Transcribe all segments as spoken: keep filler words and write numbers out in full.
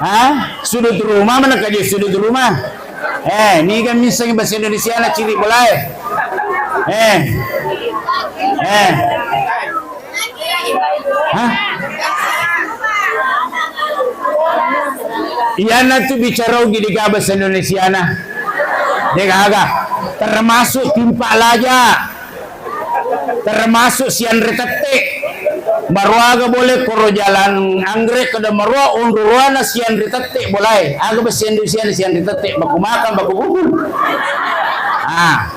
Ha? Sudut rumah, mana kaji sudut rumah? Eh, niga misseng bahasa Indonesia na ciri bolae? Eh. Eh. Hah? Iyana tu bicara ugi di bahasa Indonesia na. De gaga. Termasuk timpa laja. Termasuk sianre tette. Maruaga boleh koro jalan anggrek kada marua onruruana sianre tette bolai. Aga besian dusian sianre tette baku makan baku bubur. Ah.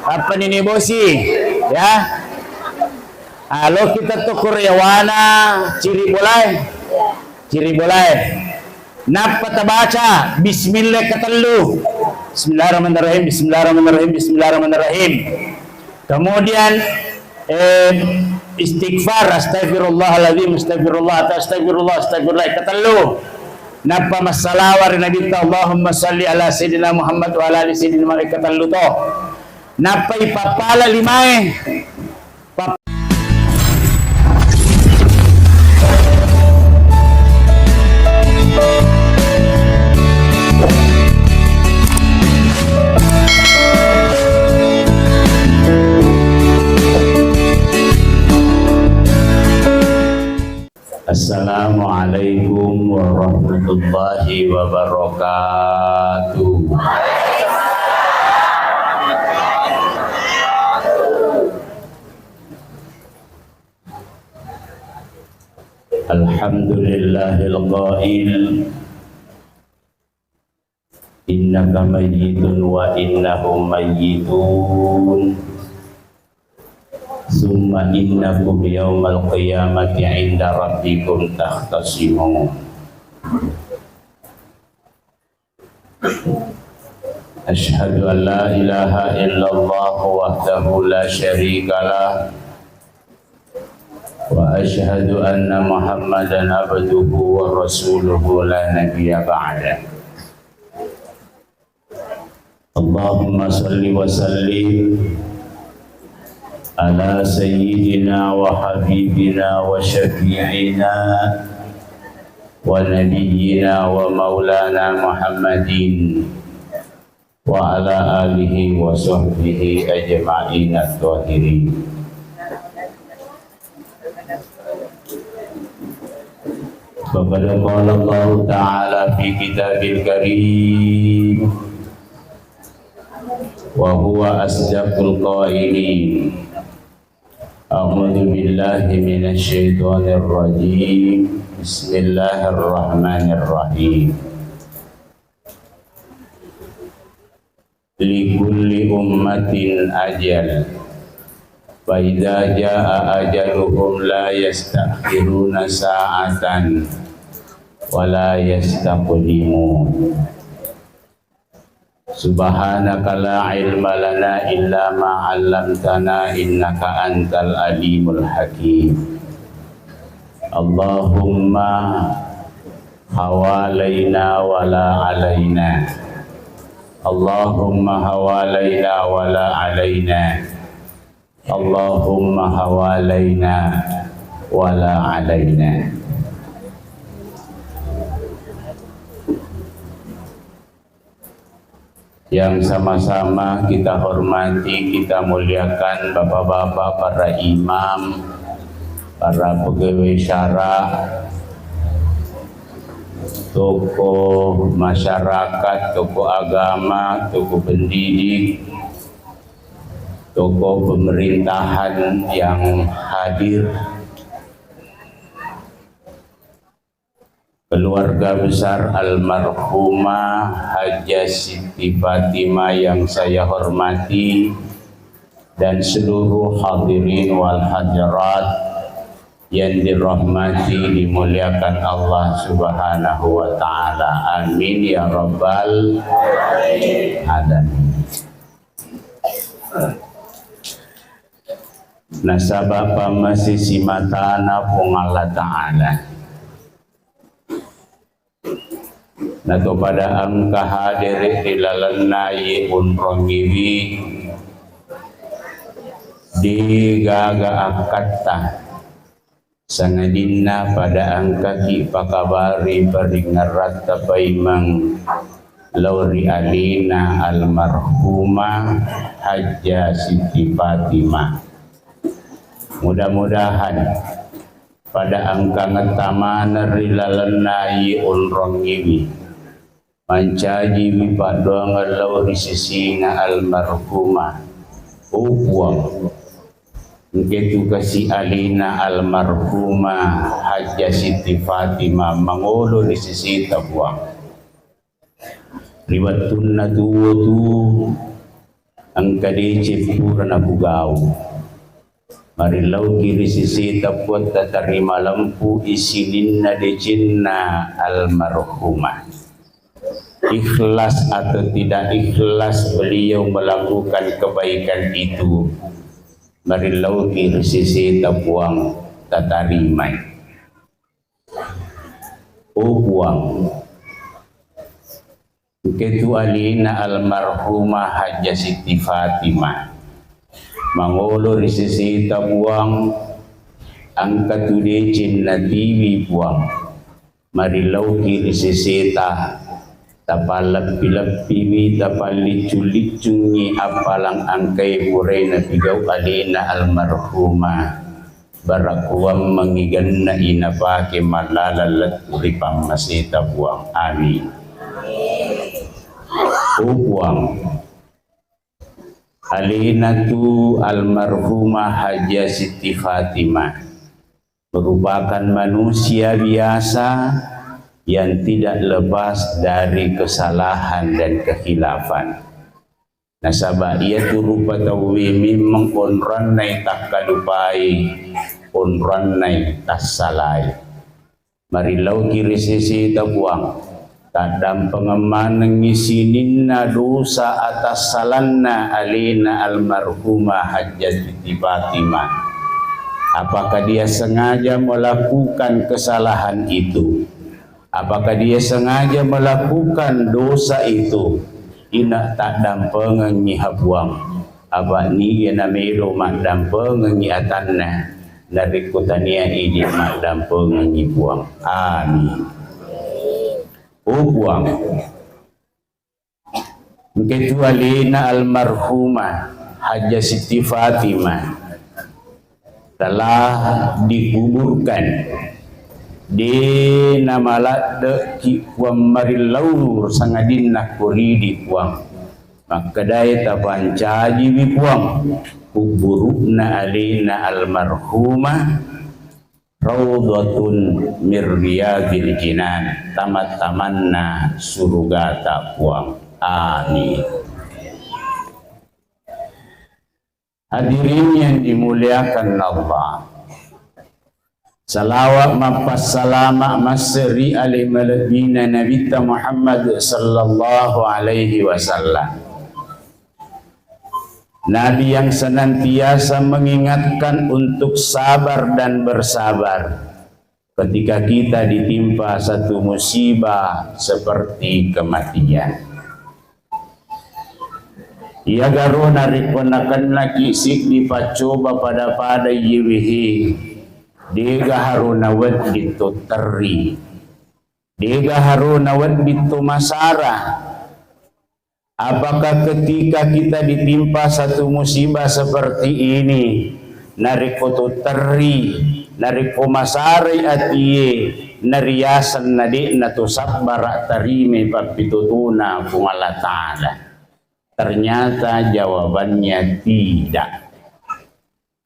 Apa nini bosi? Ya. Alo kita to koro yawana ciri bolai. Ciri bolai. Nappa tabaca bismillah ketellu. Bismillahirrahmanirrahim. Bismillahirrahmanirrahim. Bismillahirrahmanirrahim. Kemudian eh, istighfar, astagfirullahaladzim, astagfirullah, atau astagfirullah, astagfirullah, ketellu. Nappa massalawa ri Nabi ta, Allahumma salli ala Sayyidina Muhammad wa ala ali Sayyidina Muhammad, ketellu to. Nappa ipappala limae. Pap- Assalamualaikum warahmatullahi wabarakatuh. Alhamdulillahil qail, innaka mayyitun wa innahum mayyitun. Summa innakum yaumal qiyamati inda rabbikum takhtasimun. Asyhadu an la ilaha illallah wahdahu la syarika lah. Wa asyhadu anna Muhammadan abduhu wa rasuluhu la nabiyya ba'dah. Allahumma salli wa sallim ala sayyidina wa habibina wa syafi'ina wa nabiyyina wa maulana Muhammadin wa ala alihi wa sahbihi ajma'in at-tahirin. Faqad qala Allahu ta'ala fi kitabil karim wa huwa asdaqul qailin. A'udzu billahi minasy syaithanir rajim. Bismillahirrahmanirrahim. Likulli ummatin ajal. Fa idza jaa ajaluhum la yastakhiruna sa'atan wa la yastaqdimun. Subhanaka la ilma lana illa ma 'allamtana innaka antal alimul hakim. Allahumma hawalaina wa la alaina. Allahumma hawalaina wa la alaina. Allahumma hawalaina wa la alaina. Yang sama-sama kita hormati, kita muliakan, bapak-bapak, para imam, para pegawai syara, tokoh masyarakat, tokoh agama, tokoh pendidik, tokoh pemerintahan yang hadir, keluarga besar almarhumah Hajjah Siti Fatimah yang saya hormati, dan seluruh hadirin wal hadirat yang dirahmati, dimuliakan Allah Subhanahu wa Ta'ala. Amin ya rabbal alamin. Nasaba pammase simatana Puang Allah Ta'ala. Natopada engka hadere ri lalenna ye unrongiwi, degaga akkatta Sangadinna pada engkaki pakabari paringngeratta paimeng lao ri alena almarhumah Hajjah Siti Fatimah. Mudah-mudahan pada engkangetta maneng ri lalenna iye onrongngiwi. Mancajiwi paddoangeng lao ri sesena almarhumah. Oh Puang, engketu kasi alena almarhumah Hajjah Siti Fatimah mangolo ri seseta Puang. Ri wettunna tuwo tu engka deceng pura napugau. Marilauki ri seseta Puang tatarima lempu sininna decenna almarhumah. Ikhlas atau tidak ikhlas beliau melakukan kebaikan itu, marilauki ri seseta Puang tatarimai. Oh Puang, engketu alena almarhumah Hajjah Siti Fatimah. Mangolo ri seseta Puang, engkatu deceng natiwi Puang. Marilauki ri seseta, tapalleppi-leppiwi, tapalliccu-liccungngi appalang engkae purae napigau alena almarhumah. Barakuammengngi genne'i napake mallalang lettu ri pammaseta Puang. Amin. Oh Puang, alena tu almarhumah Hajjah Siti Fatimah merupakan manusia biasa yang tidak lepas dari kesalahan dan kekhilafan. Nasaba iyatu rupa tauwe memeng onronnai takkalupai, onronnai tassalai. Marilauki ri seseta Puang, taddampengeng manengngi sininna dosa atassalanna alena almarhumah Hajjah Siti Fatimah. Apakah dia sengaja melakukan kesalahan itu? Apakah dia sengaja melakukan dosa itu? Ina taddampengengngi ha Puang. Apa niga namelo maddampengengngi atanna, narekko tania idi maddampengengngi Puang. Amin. Oh Puang, engketu alena almarhumah Hajjah Siti Fatimah telah dikuburkan. De namaladde'ki Puang marillau sangadinna koridi Puang. Makkedae tapancajiwi Puang kubburu'na alena almarhumah raudhatun min riyadhil jinan, tama-tamanna surugata Puang. Amin. Hadirin yang dimuliakan Allah. Salawat mappassalama masse ri ale malebbina Nabitta Muhammad sallallahu alaihi wasallam. Nabi yang senantiasa mengingatkan untuk sabar dan bersabar ketika kita ditimpa satu musibah seperti kematian. Iyagaro narekko nakennaki siddi paccoba pada-pada iyewehe, dega haro nawedding to terri, dega haro nawedding to masara. Apakah ketika kita ditimpa satu musibah seperti ini, narekko to terri, narekko masarai atie, nariaseng na de'na to sabbara tarimai pappitutuna Puang Allah Ta'ala? Ternyata jawabannya tidak.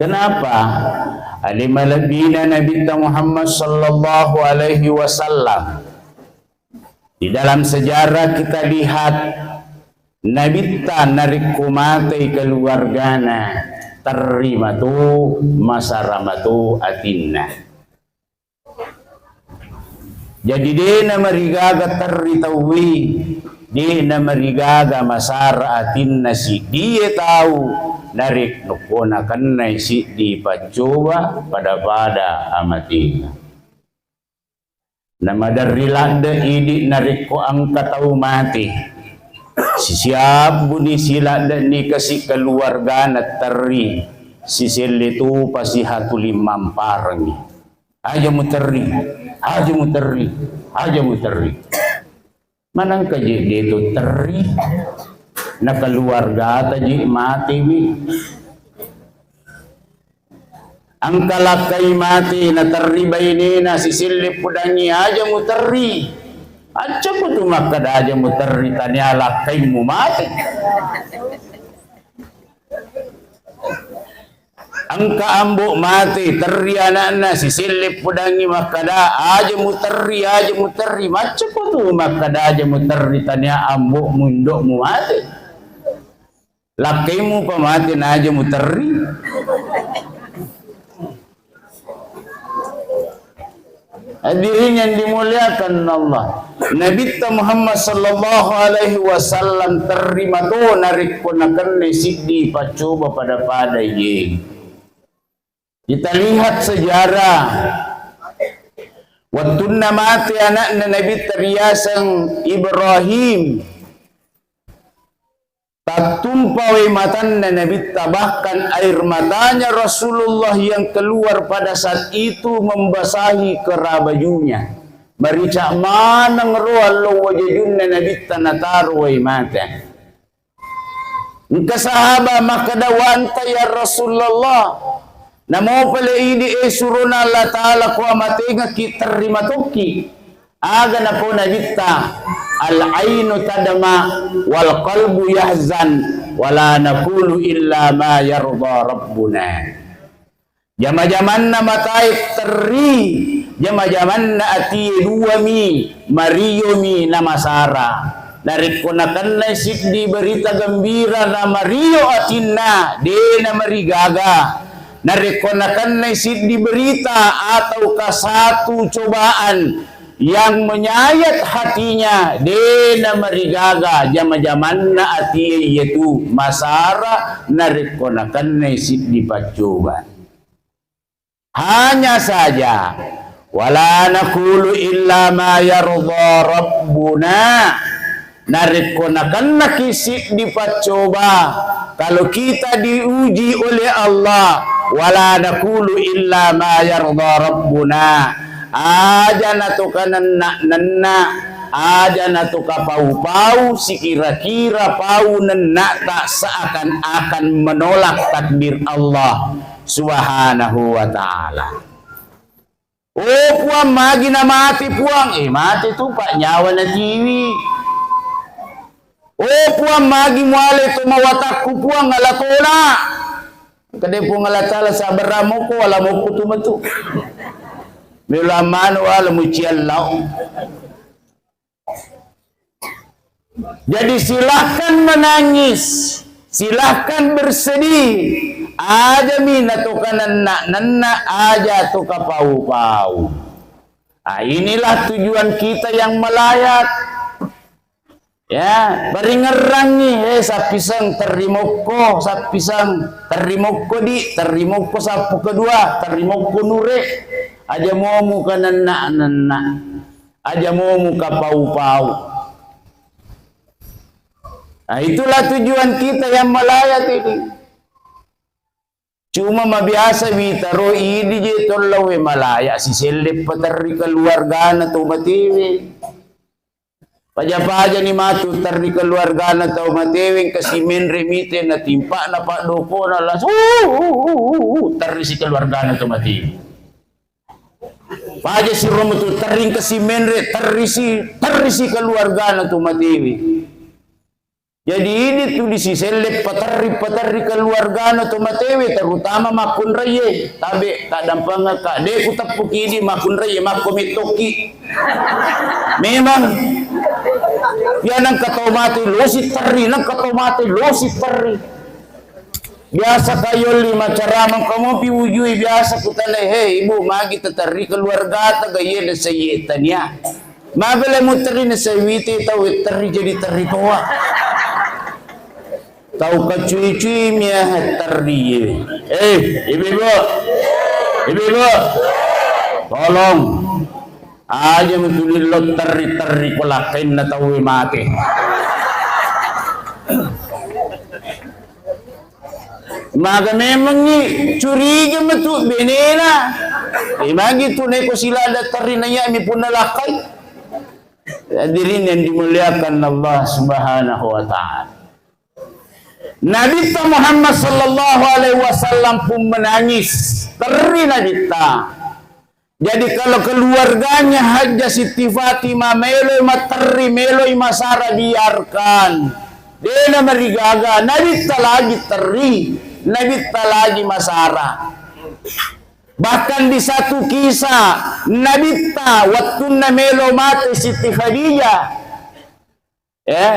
Kenapa? Ale malebbina Nabitta Muhammad sallallahu alaihi wasallam. Di dalam sejarah kita lihat, Nabitta narekko matei keluargana, terri mato, masara mato atinna. Jadi, de namarigaga terri tauwe, de namarigaga masara atinna siddie tau, narekko nakennai siddi paccoba pada-pada amatenna. Namaderri ladde idi narekko engka tau mate. Sisiabbuni siladde ni kasi keluargana terri, siselle topa sihatuli mamparengngi. Aja muterri, aja muterri, aja muterri. Manengka je de to terri, na keluargata je matewi. Engka lakkai mate naterri bainena siselle pudangngi, aja muterri. Accaku tu makkeda aja muterri, tania lakkaimu mate. Engka ambo mate, terri anakna, siselle pudangngi makkeda, aja muterri, aja muterri. Maccaku tu makkeda aja muterri, tania ambomu, indomu mate. Lakkaimu pa mate, naja muterri. Hadirin yang dimuliakan Allah, Nabitta Muhammad sallallahu alaihi wasallam terri mato narekko nakennai siddi paccoba pada-pada ye. Kita lihat sejarah. Wettunna mate anakna Nabitta riaseng Ibrahim, tattumpa wae matanna Nabitta, bahkan air matanya Rasulullah yang keluar pada saat itu membasahi kera bajunya. Marica maneng ro allo wajajunna Nabitta nataro wae mate. Engka sahaba makkeda, "Wanta ya Rasulullah, namo pale idi e surona Allah Ta'ala ko amatengekki terri matokki." Aga napau Nabitta, "Al ainu tadma wal qalbu yahzan, wala naqulu illa ma yarda rabbuna." Jama-jamanna matae terri, jama-jamanna atie duami, mariomi namasara. Narekko nakennai siddi berita gembira na mario atinna, de namarigaga. Narekko nakennai siddi berita ataukah satu cobaan yang menyayat hatinya, de namarigaga jama-jamanna atie iyatu masara narekko nakennai siddi paccoba. Hanya saja, wala naqulu illa ma yarda rabbuna. Narekko nakennaki siddi paccoba, kalau kita diuji oleh Allah, wala naqulu illa ma yarda rabbuna. Aja natoka nenna-nenna, aja natoka pau-pau, sikira-kira pau nennata seakan-akan menolak takdir Allah Subhanahu wa Ta'ala. Oh Puang, magi na mati Puang? Eh, mati tu, Pak, nyawa na tiwi. Oh Puang, magi muale to mawatakku Puang, ala tona. Kade Puang Allah Ta'ala, sabarra moko, ala moko tu metu. Melo amano ala muciallau. Jadi, silahkan menangis, silahkan bersedih, aja mi natoka nenna-nenna, aja toka pau-pau. Ah, inilah tujuan kita yang melayat. Ya, paringerrangi, eh, sappiseng terrimokko, sappiseng terrimokko di, terrimokko sappu kedua, terrimokko nure, aja momu ka nenna-nenna. Aja momu kapau-pau. Nah, itulah tujuan kita yang melayat ini. Cuma mabiasa witaro idi je tollau we malaya siselle paterri keluargana to matewe. Paja-paja ni matu terri keluargana to matewe, engka si menre mite na timpa na paddokona langsung, uh, uh, uh, uh, uh, terri si keluargana to matewe. Paja si romo tu terring kasi menre, terri si, terri si keluargana tu matewi. Jadi ini tu disiselle paterri, paterri keluargana tu matewi, terutama makkunraie. Tabe, tak dampengka, de ku teppuki di makkunraie, makko mettoki. Memang ya nang katau mate losi terri, nang katau mate losi terri. Biasa kayolli macarama kamopi wujui, biasa kutanai, "He, Ibu, magi taterri keluargata ga iye nasaiye tania?" Mabela muterri nasaiwite tau terri jadi terri toa. Tau kacui-cui mia terri ye. Eh, Ibu-ibu. Ibu-ibu. Tolong. Aja mutulillo terri-terri ko lakkainna tauwe mate. Maga memengngi curiga metu benena. Eh, magi tu neko silada terri naiya mi punna lakkai. Hadirin yang dimuliakan Allah Subhanahu wa Ta'ala. Nabitta Muhammad sallallahu alaihi wasallam pun menangis. Terri Nabitta. Jadi, kalau keluarganya Hajjah Siti Fatimah meloi materri, meloi masara, biarkan. Dena marigaga, Nabitta lagi terri, Nabitta lagi masara. Bahkan di satu kisah, Nabitta wattunna melo mate Siti Khadijah, eh,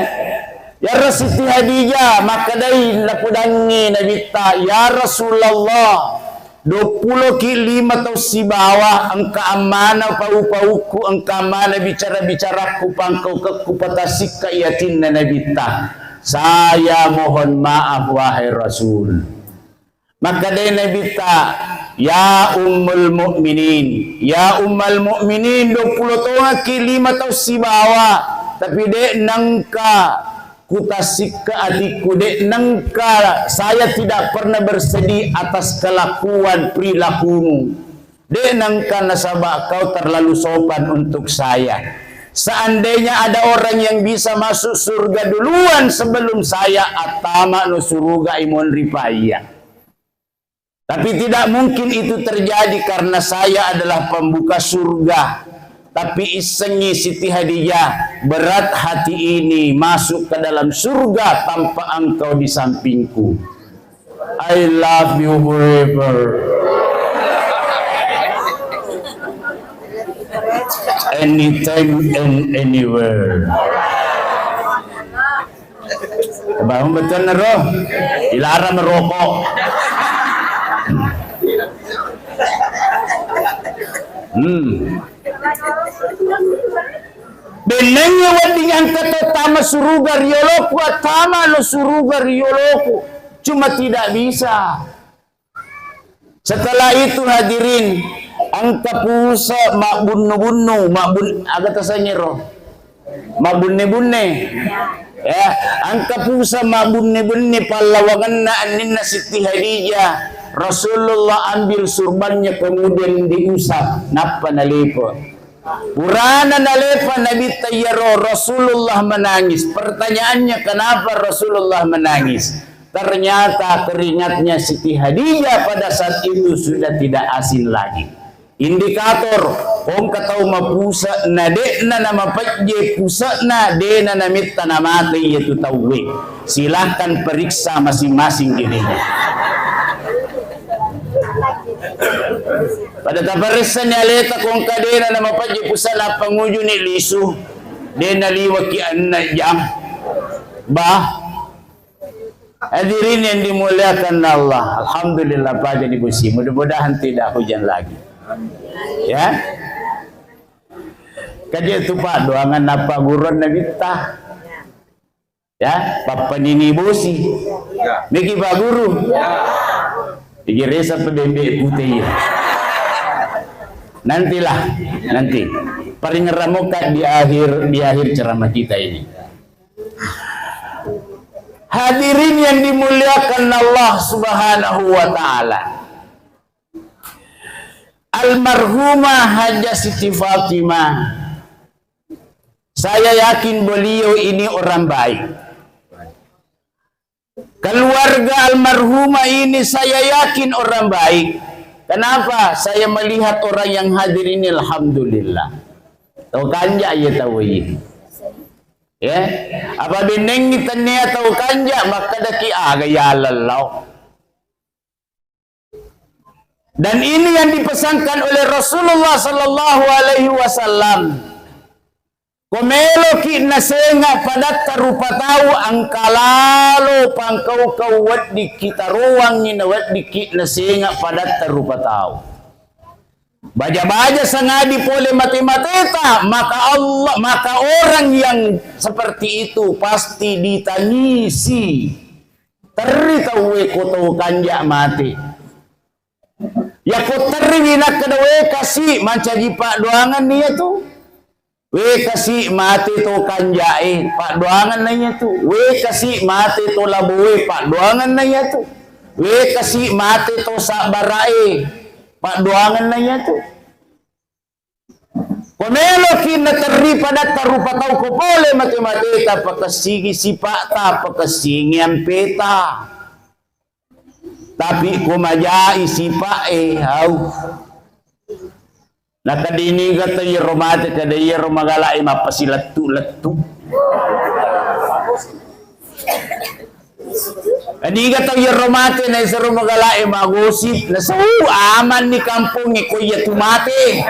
yarra Siti Khadijah makkedai, napodangngi Nabitta, "Ya Rasulullah, duappuloki lima tau sibawa, engka ammana pau-paukku, engka ammana bicara-bicarakku, pangkaukekku, patassikka i atinna Nabitta. Saya mohon maaf, wahai Rasul." Makkedai Nabitta, "Ya Ummul Mukminin, ya Ummul Mukminin, duappulo tongaki lima tau sibawa, tapi de' nengka kutassikka atikku, de' nengka, saya tidak pernah bersedih atas kelakuan perilakumu. De' nengka nasaba kau terlalu sopan untuk saya. Seandainya ada orang yang bisa masuk surga duluan sebelum saya, attama'no suruga i monri paiya." Tapi tidak mungkin itu terjadi karena saya adalah pembuka surga. Tapi issengi Siti Khadijah, berat hati ini masuk ke dalam surga tanpa engkau di sampingku. I love you forever. Anytime and anywhere. Bangun betul nero. Dilarang merokok. Hmm. Bennengngi wedding engka to tama suruga rioloku, attama lo suruga rioloku. Cuma tidak bisa. Setelah itu, hadirin, engka pusa mabbunnu-bunnu, mabbun-, aga tasengngero? Mabbunne-bunne. Ya, engka pusa mabbunne-bunne pallawangenna anninna Siti Khadijah. Rasulullah ambil surbannya, kemudian diusap, nappa nalepe. Purana nalepa Nabitta iyaro, Rasulullah menangis. Pertanyaannya, kenapa Rasulullah menangis? Ternyata keringatnya Siti Khadijah pada saat itu sudah tidak asin lagi. Indikator, ko engka tau mapusa, na de'na namapejje pusena, de'na nametta namate iyatu tauwe. Silahkan periksa masing-masing dirinya. Pada taparessani aleta ko engka de'na namapejje pusena, pangujuni lisu, de'na liwaki anna jang. Bah, hadirin yang dimuliakan Allah, alhamdulillah, paja di bosi. Mudah-mudahan tidak hujan lagi. Ya. Kaje tu paddoangan nappa gurun Nabitta. Ya, pappanini bosi. Miki Pak Guru. Iki resa pe bembe pute iya. Nantilah, nanti. Paringerramoka di akhir, di akhir ceramah kita ini. Hadirin yang dimuliakan Allah Subhanahu wa Ta'ala. Almarhumah Hajjah Siti Fatimah, saya yakin beliau ini orang baik. Keluarga almarhumah ini saya yakin orang baik. Kenapa? Saya melihat orang yang hadir ini, alhamdulillah. Tau kanja iya tau ini. Ya. Apa benengi tania tau kanja, makkadaki aga ya lallau. Dan ini yang dipesankan oleh Rasulullah sallallahu alaihi wasallam. Ko meloki nasenga padatta rupa tau, engka lalo pangkau-kau weddikki tarowangngi na weddikki nasenga padatta rupa tau. Baja-baja sangadi pole mate-mateta, maka Allah, maka orang yang seperti itu pasti ditangisi. Terri tauwe ko tau kanja mate. Yako terriwi nakkeda, "We kasi, mancaji paddoangan iyatu. We kasi mate to kanjae, paddoangan na iyatu. We kasi mate to laboe, paddoangan na iyatu. We kasi mate to sabbarae." Paddoangenna iyatu. Ko meloki naterri padatta rupa tau ko pole mate-mateta, pakessingi sipa'ta, pakessingi ampeta. Tapi ko majai sipa'e, au. Nakadiniga tau iyaro mate, kada iyaro magala'e mappasilettu-lettu. Niga tau iyaro mate naisero magala'e magosip, nasau amanni kampongnge ko iyatu mate.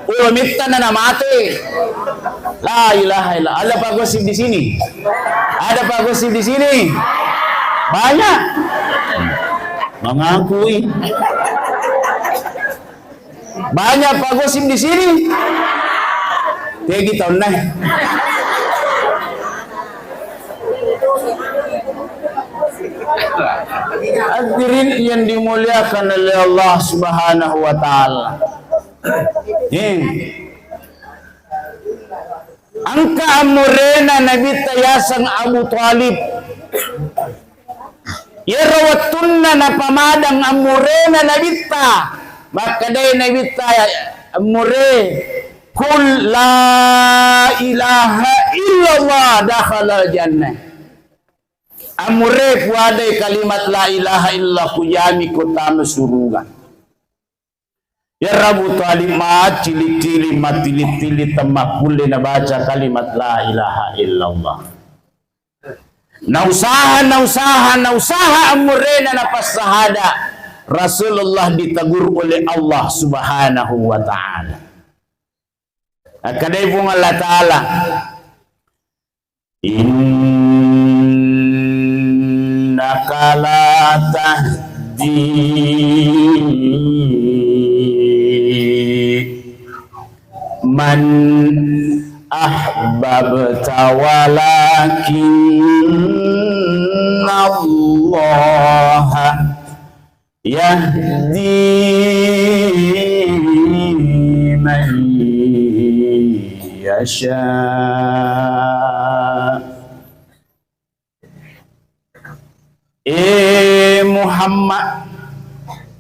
Ulo mittana namate. La ilaha illallah. Ada pak gosip di sini? Ada pak gosip di sini? Banyak. Mengakui. Banyak pak gosip di sini. Tegi taunna. Hadirin yang dimuliakan oleh Allah Subhanahu wa Ta'ala. Eh. Engka ammurena Nabitta yaseng Abu Thalib. Iyaro wettunna napamadang ammurena Nabitta, makkedai Nabitta, "Ammure, qul la ilaha illallah dakhalal jannah." Ammure, puadai kalimat la ilaha illallah, kujami ko tama suruga. Iyaro Abu Thalib maccili-cili, mattili-tili, temmakkulle nabaca kalimat la ilaha illallah. Nausaha, nausaha, nausaha ammurena napassahada, Rasulullah ditegur oleh Allah Subhanahu wa Ta'ala. Akkadai Puang Allah Ta'ala, "Innaka la tahdi man ahbabta walakinnallaha yahdi man yasha." E Muhammad,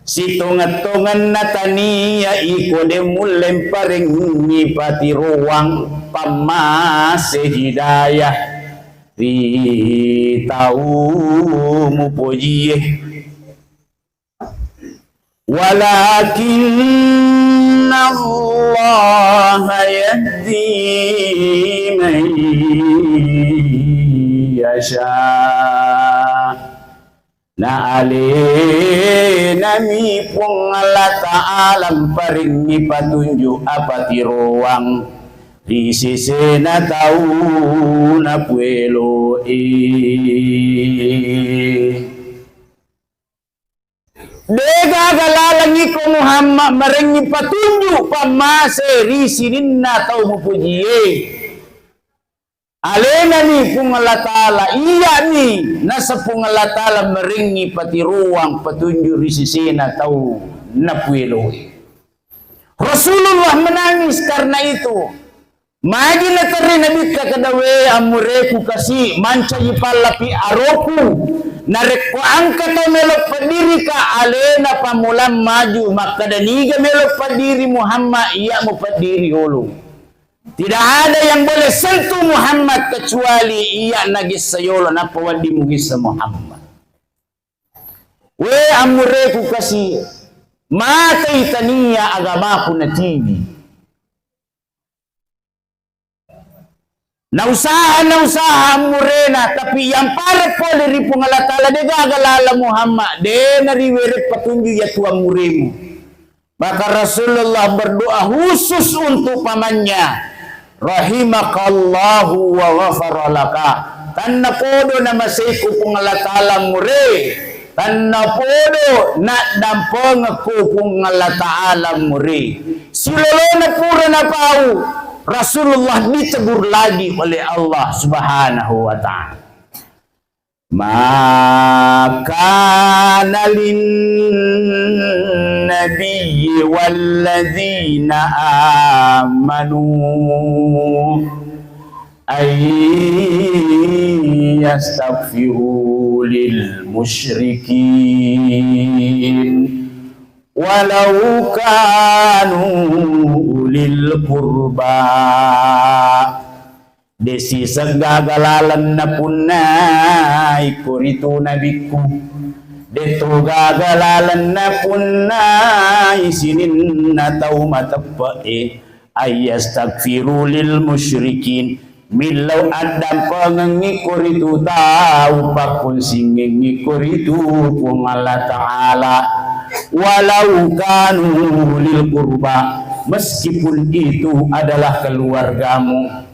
sitongeng-tongenna tania iko de mulle mparengngi patiroang pammase hidayah ri tau mupojie. Walakinnallaha yahdi man yasha. Na alenami Puang Allah Ta'ala mparengngi patunju apatiroang ri sesena tau napueloe. Degaga laleng iko Muhammad marengngi patunju pammase ri sininna tau mupojie. Alenani Puang Allah Ta'ala, iyani naseng Puang Allah Ta'ala marengngi patiroang patunju ri sesena tau napueloe. Rasulullah menangis karena itu. Magi naterri Nabitta kada, "We ammureku kasi, mancaji pallapi aroku. Narekko engka tau melo peddirika, alena pammulang maju makkada, 'Niga melo peddiri Muhammad, iya mupeddiri yolo.' Tidak ada yang boleh sentuh Muhammad kecuali iya nagessa yolo, nappa wedding mugessa Muhammad. We ammureku kasi, matei tania agamaku natiwi." Nausaha, nausaha ammurena, tapi yang pada pole ri Puang Allah Ta'ala, degaga lala Muhammad, de nariwere patunju iya tu ammuremu. Maka Rasulullah berdoa khusus untuk pamannya, "Rahimakallahu wa ghafara laka." Tanna podo namaseiku Puang Allah Ta'ala mure, tanna podo naddampengekku Puang Allah Ta'ala mure. Silolona pura napau, Rasulullah ditegur lagi oleh Allah Subhanahu wa Ta'ala. Ma kana linnabiyyi walladzina amanu an yastaghfiru lil musyrikin walau kanu ulil qurba. De' siseng gaga laleng napunnai koritu nabikku. De' to gaga laleng napunnai sininna tau mateppe'e. Ayyastaghfiru lil musyrikin, millau addampengengngi koritu tau pakkunsingengngi koritu Puang Allah Ta'ala, walau kanu ulil qurba, meskipun itu adalah keluargamu.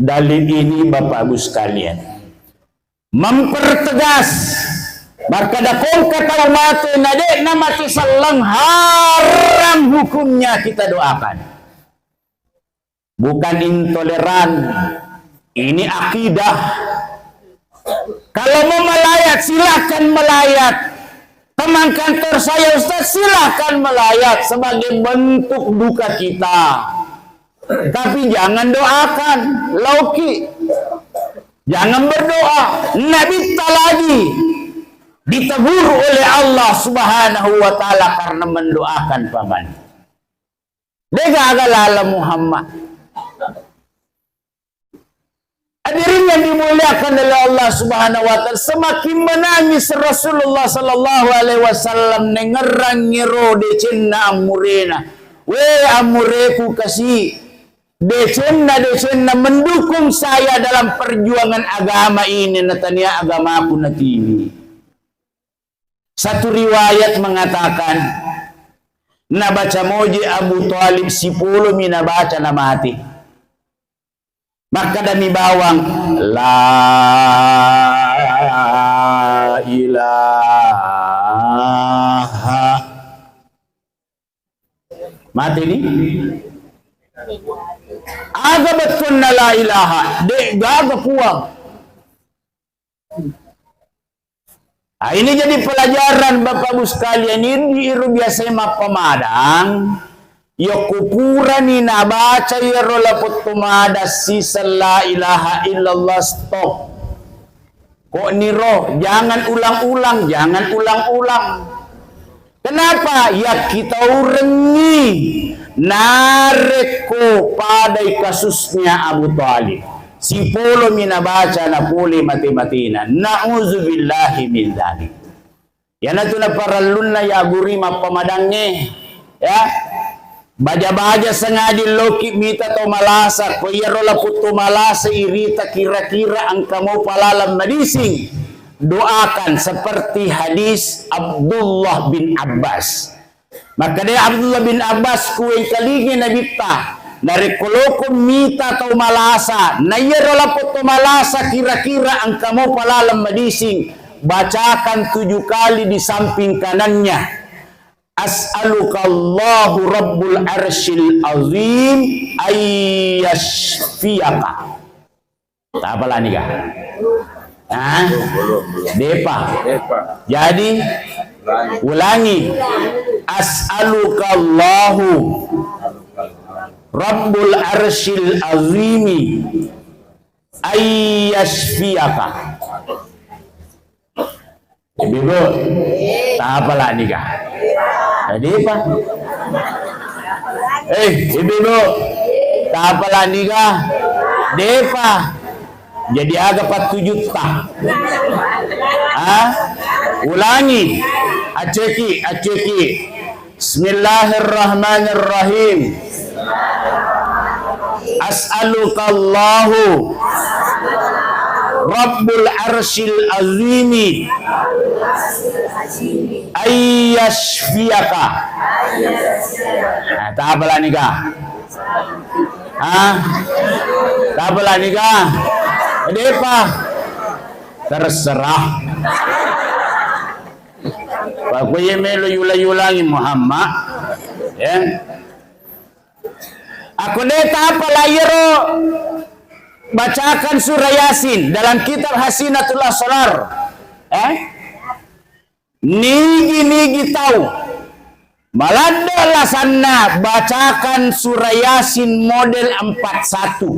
Dalil ini, Bapak Ibu sekalian, mempertegas, makkeda ko engka tau mate na de'na mate selleng, haram hukumnya kita doakan. Bukan intoleran, ini akidah. Kalau mau melayat, silakan melayat. Teman kantor saya, Ustaz, silakan melayat sebagai bentuk duka kita. Tapi jangan doakan, lauki. Jangan berdoa, nabitta lagi ditegur oleh Allah Subhanahu wa Ta'ala karena mendoakan paman. De' gaga laleng Muhammad. Hadirin yang dimuliakan oleh Allah Subhanahu wa Ta'ala, semakin menangis Rasulullah sallallahu alaihi wasallam nengngerang ero decenna ammurena. We ammureku kasi, decenna, decenna mendukung saya dalam perjuangan agama ini, natania agamaku natiwi. Satu riwayat mengatakan, nabaca moje Abu Thalib, sipolomi nabaca, namate. Makkedami bawang, "La ilaha." Mate ni? Aga bettuanna la ilaha? De' gaga puang. Ah, ini jadi pelajaran, Bapak Ibu sekalian, ini iro biasa mappamadang, yokko purani nabaca iyaro lapotto mada siseng la ilaha illallah, stop. Kok niro, jangan ulang-ulang, jangan ulang-ulang. Kenapa? Yakkitaurengngi narekko padai kasusnya Abu Thalib. Sipolomi nabaca napole mate-matena. Na'udzubillahi min dzalik. Iyanatu naparellunna yaguri mappamadangnge, ya. Baja-baja sengadi loki mita tau malasa, ko iyaro laputtu malasa irita kira-kira engka mopa laleng madising. Doakan seperti hadis Abdullah bin Abbas. Makkeda Abdullah bin Abbas, kuwengkalingi Nabitta, narekko loko mita tau malasa, na iyaro laputtu malasa kira-kira engka mopa laleng madising, bacakan tujuh kali di samping kanannya. As'alukallahu rabbul arsyil azim ayyashfiyaka. Tapalaniga? Hah? Depa. Jadi, ulangi. As'alukallahu rabbul arsyil azimi ayyashfiyaka. Ibu-ibu, tapalaniga? Depa. Eh, ibu-ibu, tapalaniga? Depa. Jadi aga pattujutta? Ah? Ulangi. Acceki, acceki. Bismillahirrahmanirrahim. As'alukallahu rabbul arsyil azimi ayyashfiyaka. Nah, tapalaniga? Hah? Tapalaniga? Depa. Terserah. Pokoknya melo yula-yulangi Muhammad. Ya. Aku de' tapala iyaro bacakan surah Yasin dalam kitab Hasinatul Asrar. Eh? Nigi-nigi tau maladde' lasanna bacakan surah Yasin model empat satu.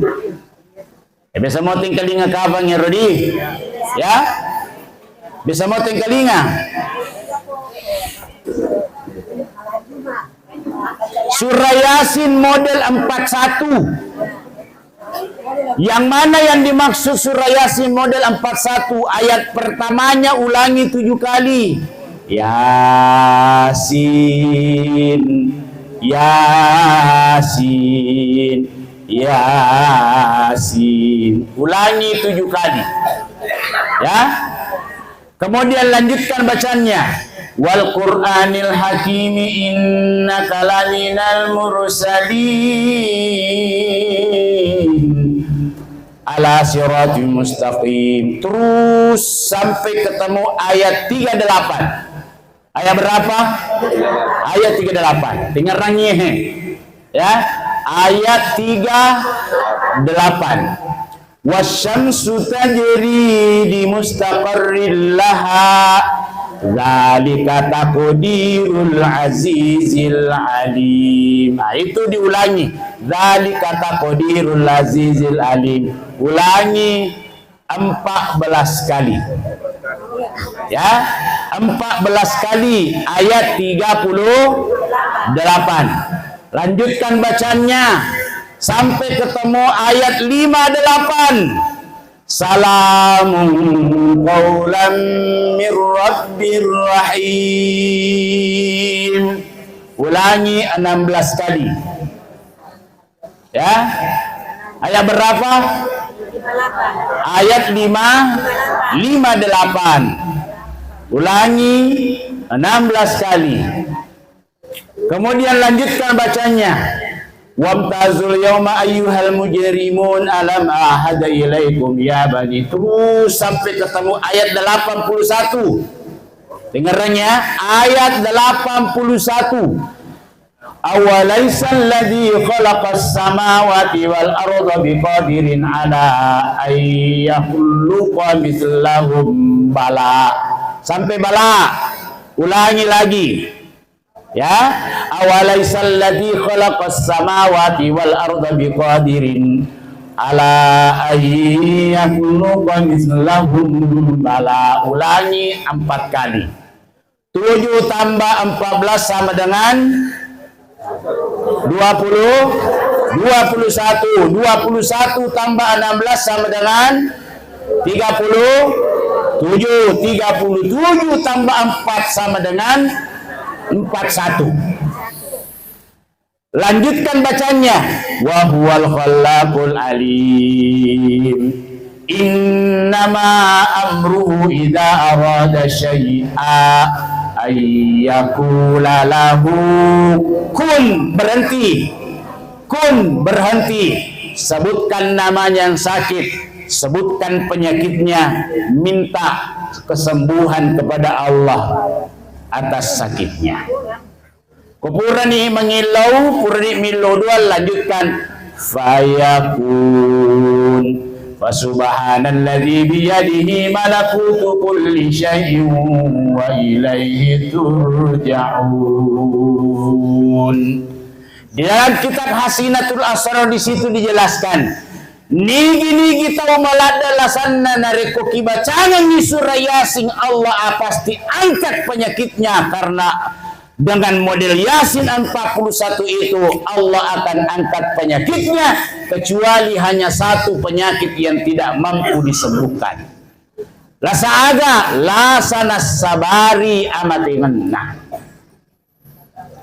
Eh, biasa mau tingkalinga kapang ya, Rodi? Ya? Biasa mau tingkalinga? Surah Yasin model empat satu. Yang mana yang dimaksud surah Yasin model empat satu? Ayat pertamanya ulangi tujuh kali. Yasin, Yasin, Yasin. Ulangi tujuh kali. Ya. Kemudian lanjutkan bacanya. Wal Qur'anil Hakimi innaka laminal mursalin ala siratim mustaqim. Terus sampai ketemu ayat tiga delapan. Ayat berapa? Ayat tiga delapan. Dengerangi, he. Ya. Ayat tiga delapan. Wasyamsu tajri li mustaqarril laha. Dzalika taqdirul azizil alim. Nah, itu diulangi. Dzalika taqdirul azizil alim. Ulangi empat belas kali. Ya, empat belas kali ayat tiga puluh delapan. Lanjutkan bacanya sampai ketemu ayat lima delapan. Salamun qaulan mir rabbir rahim. Ulangi enam belas kali. Ya. Ayat berapa? Ayat lima, lima delapan. Ulangi enam belas kali. Kemudian lanjutkan bacanya. Wamtazul yauma ayyuhal mujrimun alam ahada ilaikum ya bani. Terus sampai ketemu ayat delapan puluh satu. Dengeran ya, ayat delapan puluh satu. Awalaisa alladzi khalaqas samawati wal arda biqadirin ala an yakhluqa mitslahum bala. Sampai bala. Ulangi lagi. Ya, awalaisa alladzi khalaqas samawati wal arda biqadirin ala an yakhluqa mitslahum bala. Ulangi empat kali. Tujuh tambah empat belas sama dengan dua puluh, dua puluh satu. Dua puluh satu tambah enam belas sama dengan tiga puluh tujuh. Tiga puluh tujuh tambah empat sama dengan empat satu. Lanjutkan bacanya. Wa huwal khallaqul alim. Innama amruhu idza arada syai'a ayyakula lahu kun, berhenti. Kun, berhenti. Sebutkan namanya yang sakit, sebutkan penyakitnya, minta kesembuhan kepada Allah atas sakitnya. Ko purani mangillau, purani millau dua, lanjutkan. Fayakun. Fasubhanalladzi biyadihi malakutu kulli syai'in wa ilaihi turja'un. Di dalam kitab Hasinatul Asrar di situ dijelaskan, nigi-nigi tau maladde lasanna narekko kibacangengngi surah Yasin, Allah pasti angkat penyakitnya karena dengan model Yasin empat puluh satu itu, Allah akan angkat penyakitnya, kecuali hanya satu penyakit yang tidak mampu disembuhkan. Lasa aga, lasa nassabari amatengenna.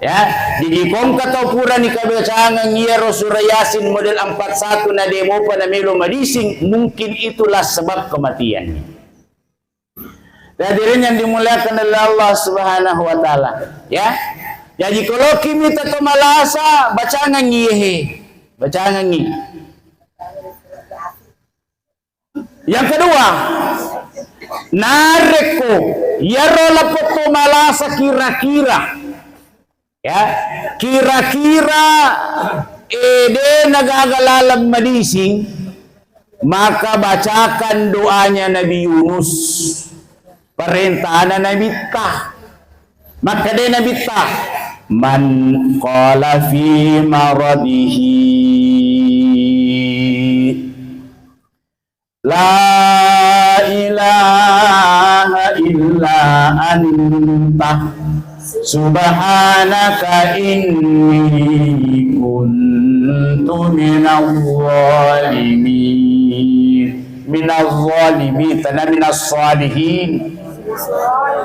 Ya, jadi kongka tau purani kabacangeng iyaro surah Yasin model empat satu na demopa na melo madising, mungkin itulah sebab kematiannya. Hadirin yang dimuliakan oleh Allah Subhanahu wa Ta'ala, ya. Jadi, kalau kimi tetto malasa, bacangengngi, he. Bacangengngi. Yang kedua, narekko iyaro lapetto malasa kira-kira Ya, kira-kira, eh, de nagaga laleng madising, maka bacakan doanya Nabi Yunus. Perintahna Nabitta. Makkeda Nabitta, "Man qala fi maradihi." La ilaha illa anta Subhanaka inni kuntu minadh dhalimin. Minadh dhalimin, tana minas shalihin.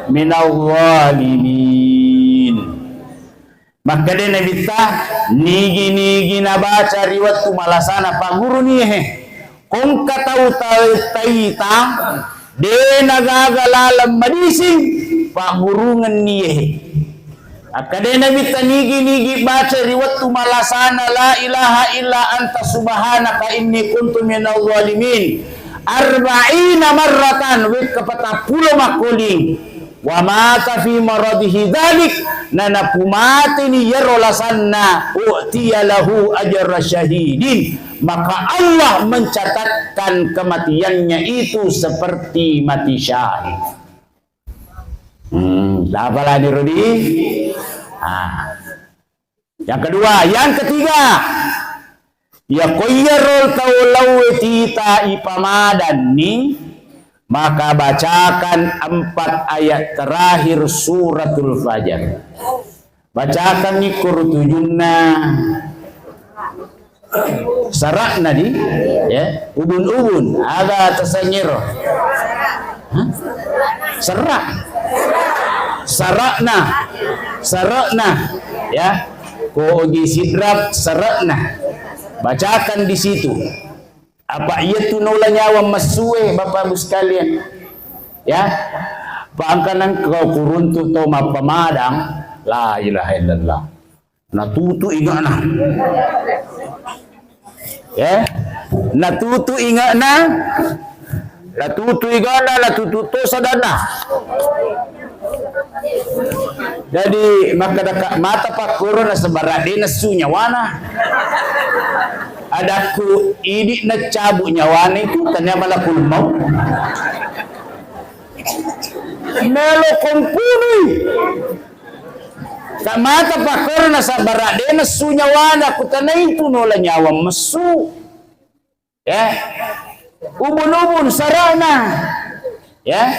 Minadh dhalimin. Makkeda Nabitta, nigi-nigi nabaca ri wettu malasana, pagguruni he. Kongka tau ta-, taita, de nagaga laleng madising, paggurungenni he. Akkeda Nabitta, nigi-nigi baca ri wettu malasana, la ilaha illa anta subhanaka inni kuntu minadh dhalimin, arba'ina marratan, wekka patappulo makkoling. Wa mata fi maradihi dzalik, nanapumateni iyaro lasanna, u'tiya lahu ajra syahidin, maka Allah mencatatkan kematiannya itu seperti mati syahid. Hmm, apa lagi, Rudi? Ah. Yang kedua, yang ketiga, ya, ko iyaro tau lauwe tita ipamadanni, maka bacakan empat ayat terakhir Suratul Fajar. Bacakan ni kuru tujunna, sarakna di, ya, ubun-ubun, aga tasangiro. Hah? Serak. Sarakna. Sarakna. Ya. Ko Oji Sidrap, sarakna. Bacakan di situ. Apa iya tu nola nyawa messu e, Bapak Ibu sekalian. Ya. Pangkanan kau kuruntu to mappamadang. La ilaha illallah. Natutu igana. Ya. Natutu igana. Natutu igana, natutu to sadana. Jadi, makkadaka mata pakkoro nasaba de nessu nyawana. Adakku idi nacabu nyawana itu tania malakul maut. Melo kompunui. Ka mata pakkoro nasaba de nessu nyawana, kutanai tu nola nyawa messu. Ya. Ubun-ubun sarana. Ya.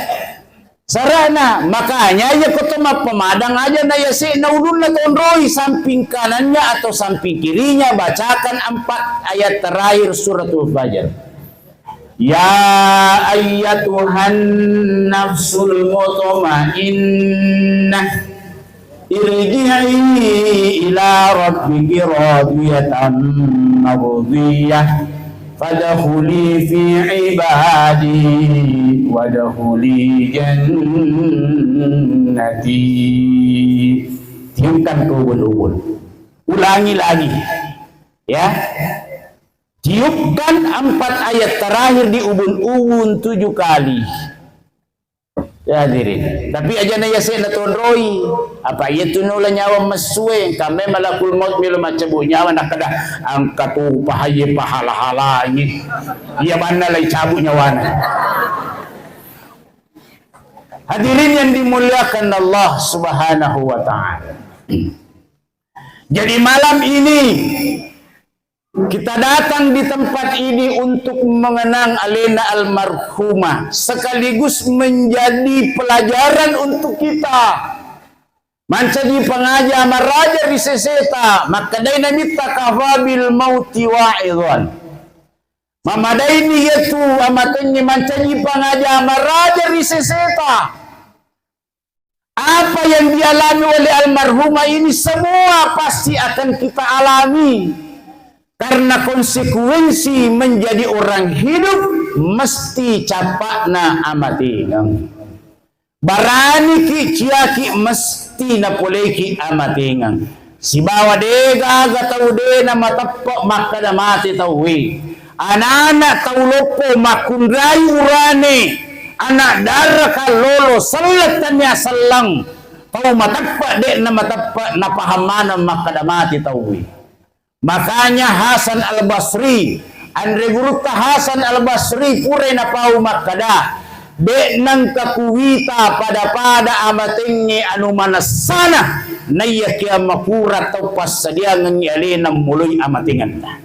Sarana. Makanya iya ko to mappamadang aja na yase na ulunna tonroi samping kanannya atau samping kirinya, bacakan empat ayat terakhir Suratul Fajar. Ya ayyatuhan nafsul mutmainnah, irji'i ila rabbiki radiyatan mardiyah, fadkhuli fi ibadi, wadkhuli jannati. Tiupkan ke ubun-ubun. Ulangi lagi. Ya. Tiupkan empat ayat terakhir di ubun-ubun tujuh kali. Ya, hadirin. Tapi aja na yase na tonroi. Apa iya tu nola nyawa messu e, kambe malakul maut melo maccabu nyawa, nakada angka tu pahaye pahala-halangi. Iya manna lai cabu nyawana. Hadirin yang dimuliakan Allah Subhanahu wa Ta'ala. Jadi, malam ini kita datang di tempat ini untuk mengenang alena almarhumah, sekaligus menjadi pelajaran untuk kita. Mancaji pangaja maraja ri seseta, makkedai Nabitta, "Kafa bil mauti wa'idhan." Mamadaini iyatu amatengnge mancaji pangaja maraja ri seseta. Apa yang dialami oleh almarhumah ini semua pasti akan kita alami. Karena konsekuensi menjadi orang hidup, mesti capa'na amatengeng. Baraniki, ciaki, mesti napoleiki amatengeng. Sibawa degaga tau de namateppe makkeda mate tauwe. Anana tau loppo makkunrai urane, anak dara kallolo, selleng tania selleng. Tau mateppe de'na mateppe, napahang maneng makkeda mate tauwe. Makanya Hasan Al-Basri, anre gurutta Hasan Al-Basri purai napau makkeda, de nengka kuwita pada-pada amatengnge anu manessana, naiyakiya makura tau passadiangengngi alena muloi amatengenna.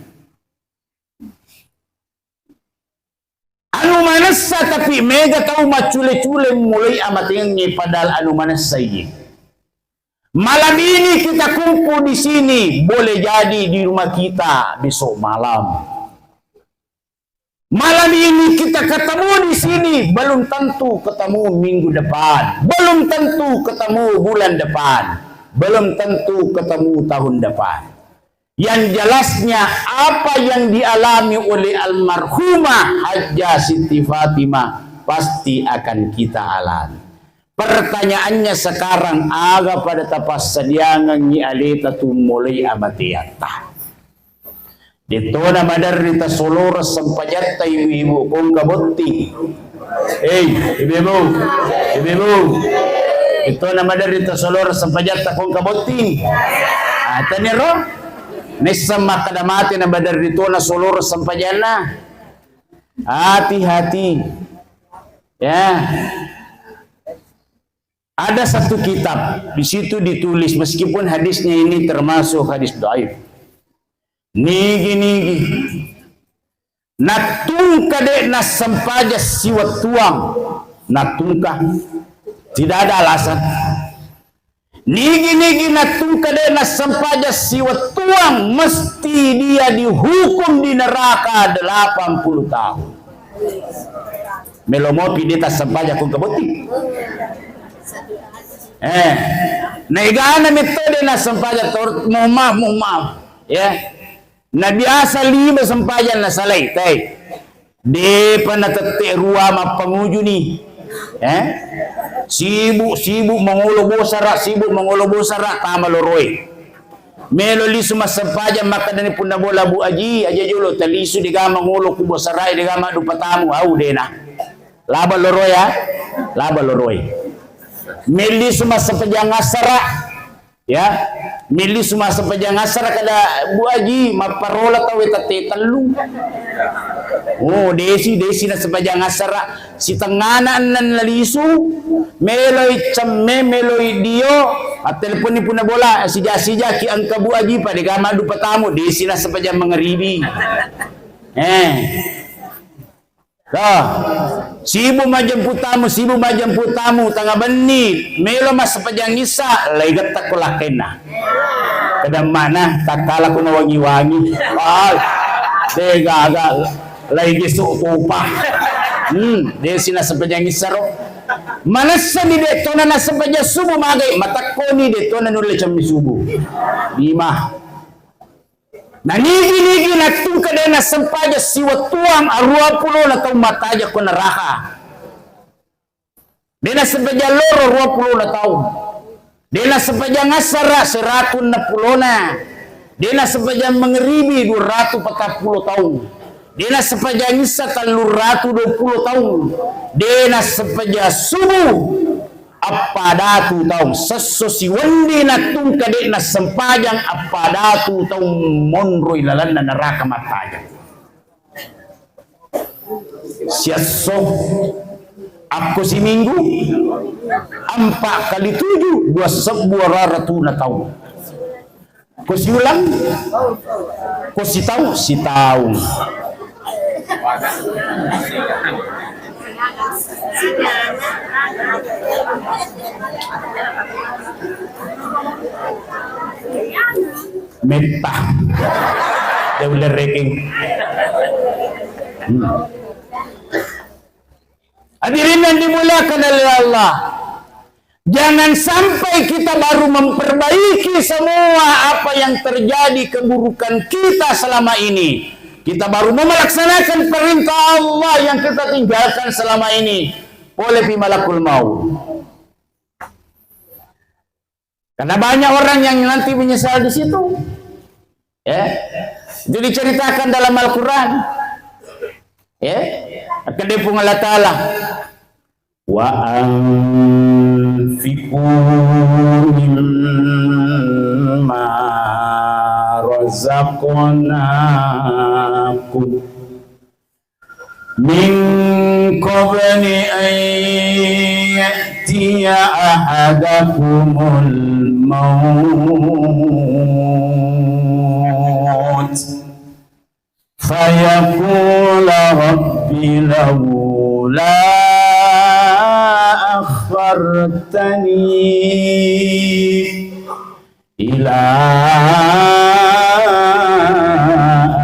Anu manessa, tapi mega tau maccule-cule muloi amatengengnge padahal anu manessa iye. Malam ini kita kumpul di sini, boleh jadi di rumah kita besok malam. Malam ini kita ketemu di sini, belum tentu ketemu minggu depan, belum tentu ketemu bulan depan, belum tentu ketemu tahun depan. Yang jelasnya, apa yang dialami oleh almarhumah Hajjah Siti Fatimah pasti akan kita alami. Pertanyaannya sekarang, aga pada tapassadiangengngi aleta tummoloi amateatta? De'tona maderri tasoloreng sempajatta ibu-ibu kongka botting. Hei, ibu-ibu, ibu-ibu. De'tona maderri tasoloreng sempajatta kongka botting. Ah, teniro? Nisseng makkeda mate na maderri tona soloreng sempajanna. Hati-hati. Ya. Ada satu kitab, di situ ditulis, meskipun hadisnya ini termasuk hadis dhaif. Nigi-nigi nattungka de' nassempajang siwettuang, nattungka. Tidak ada alasan. Nigi-nigi nattungka de' nassempajang siwettuang, mesti dia dihukum di neraka delapan puluh tahun. Melo mopi de' tassempajang kongka botting. Eh, naegana metto de' nassempajang tor-, mohon maaf, mohon maaf. Ya. Na biasa lima sempajang nasalai, tai. De'pa natette rua mappangujuni. Eh? Sibuk, sibuk mangolo bosara, sibuk mangolo bosara, tama loroe. Melo lisu massempajang, makkedani punna bola Bu Aji, aja jolo talisu, de'ga mangolo ku bosarae, de'ga maddupa tamu, au de'na. Laba loroe ya, laba loroe. Mellisu massempajang assara, ya. Mellisu massempajang assara kada Bu Aji, mapparola tau tette tellu. Oh, desi, desi nassempajang assara. Sitengngana enneng nalisu, meloi cemme, meloi dio, matteleponni punna bola, sija-sijaki engka Bu Aji, pa de'ga maddupa tamu, desi nassempajang mangaribi. Eh. Toh, sibuk majjemput tamu, sibuk majjemput tamu, tengnga benni, melo massempajang issa, lai getta ko lakkainna. Kada mana, takkala ko nawangi-wangi. Ah, de'gaga. Lai gesu topa. Hmm, desi nassempajang issaro. Manessani de'tona nassempajang subuh magai, matakkoni de'tona nulle cemmi subuh. Lima. Na nigi-nigi nattungka de' nassempajang siwettuang, aruwa pulona taung mattajeng ko neraka. De' nassempajang loro, ruwa pulona taung. De' nassempajang assara, seratu enneng pulona. De' nassempajang mangaribi, dua ratu patappulo taung. De' nassempajang issa, tellu ratu dua pulo taung. De' nassempajang subuh, eppa datu taung. Sesso siwenni nattungka de' nassempajang, eppa datu taung monroi lalenna neraka mattajeng. Siesso, akko siminggu, empat kali tujuh, dua sebbu aruwa ratuna taung. Ko siulang, ko sitaung, sitaung. Metta. De' ulle rekeng. Hmm. Hadirin yang dimuliakan oleh Allah, jangan sampai kita baru memperbaiki semua apa yang terjadi keburukan kita selama ini. Kita baru mau melaksanakan perintah Allah yang kita tinggalkan selama ini. Pole pi malakul maut. Karena banyak orang yang nanti menyesal di situ. Ya. Itu diceritakan dalam Al-Quran. Ya. Akkeda Puang Allah Ta'ala, "Wa anfiqu mimma razaqnakum." Min qabli an ya'tiya ahadakumul maut fayaqula rabbi laula akhartani ila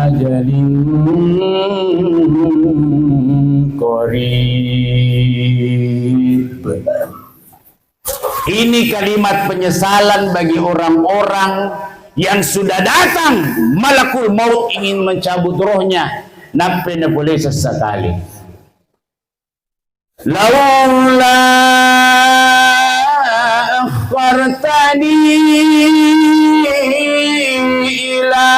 ajalin qarib. Ini kalimat penyesalan bagi orang-orang yang sudah datang malakul maut ingin mencabut rohnya, nappa napole sesekali. Laula akhartani ila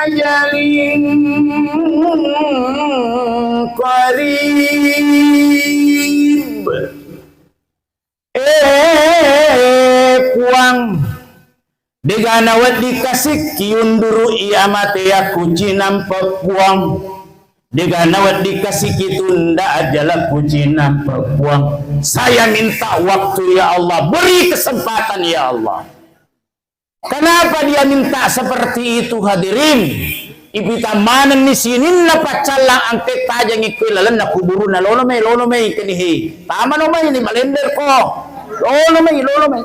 ajalin qarib. Eh, Puang, dega nawedding kasikki unduru'i amateakku cinampe, Puang. Dega nawedding kasikki tunda ajalakku cinampe, Puang. Saya minta waktu, ya Allah. Beri kesempatan, ya Allah. Kenapa dia minta seperti itu, hadirin? Ipita manenni sininna paccallang angke tajengngi ko lalenna kuburuna, lono mai, lono mai, kenihi. Tamano mai ni malender ko. Lono mai, lono mai.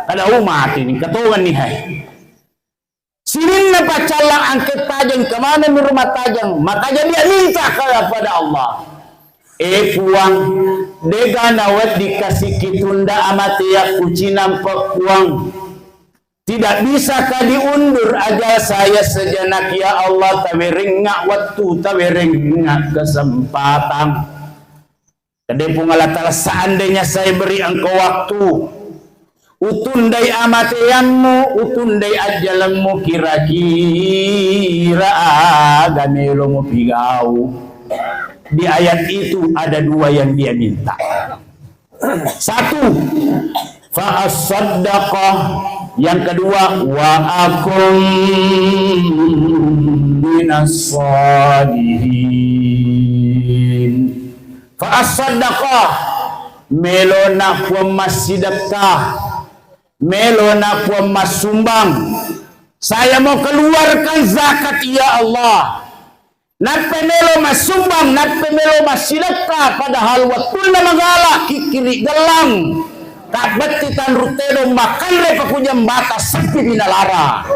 Kada umati ni, katongan ni hai. Sininna paccallang angke tajeng, kemana ni rumah tajeng? Makanya dia minta kepada Allah. Eh, Puang, dega nawedding kasikki tunda amateakku cinampe, Puang. Tidak bisakah diundur ajal saya sejenak, ya Allah? Tawerengnga waktu, tawerengnga kesempatan. Kedai Puang Allah Ta'ala, seandainya saya beri engkau waktu, utundai amateammu, utundai ajalemmu, kira-kira aga melo mupigau. Di ayat itu ada dua yang dia minta. Satu, fa asaddaqa. Yang kedua, wa akun minas salihin. Fa asaddaqa, melona Puang massidekka, melona Puang massumbang. Saya mau keluarkan zakat, ya Allah. Nappe melo massumbang, nappe melo massidekka, padahal wettunna magala kikkiri gellang. Tabbetti tanru tedong makanre pakujang bata seppi binalara.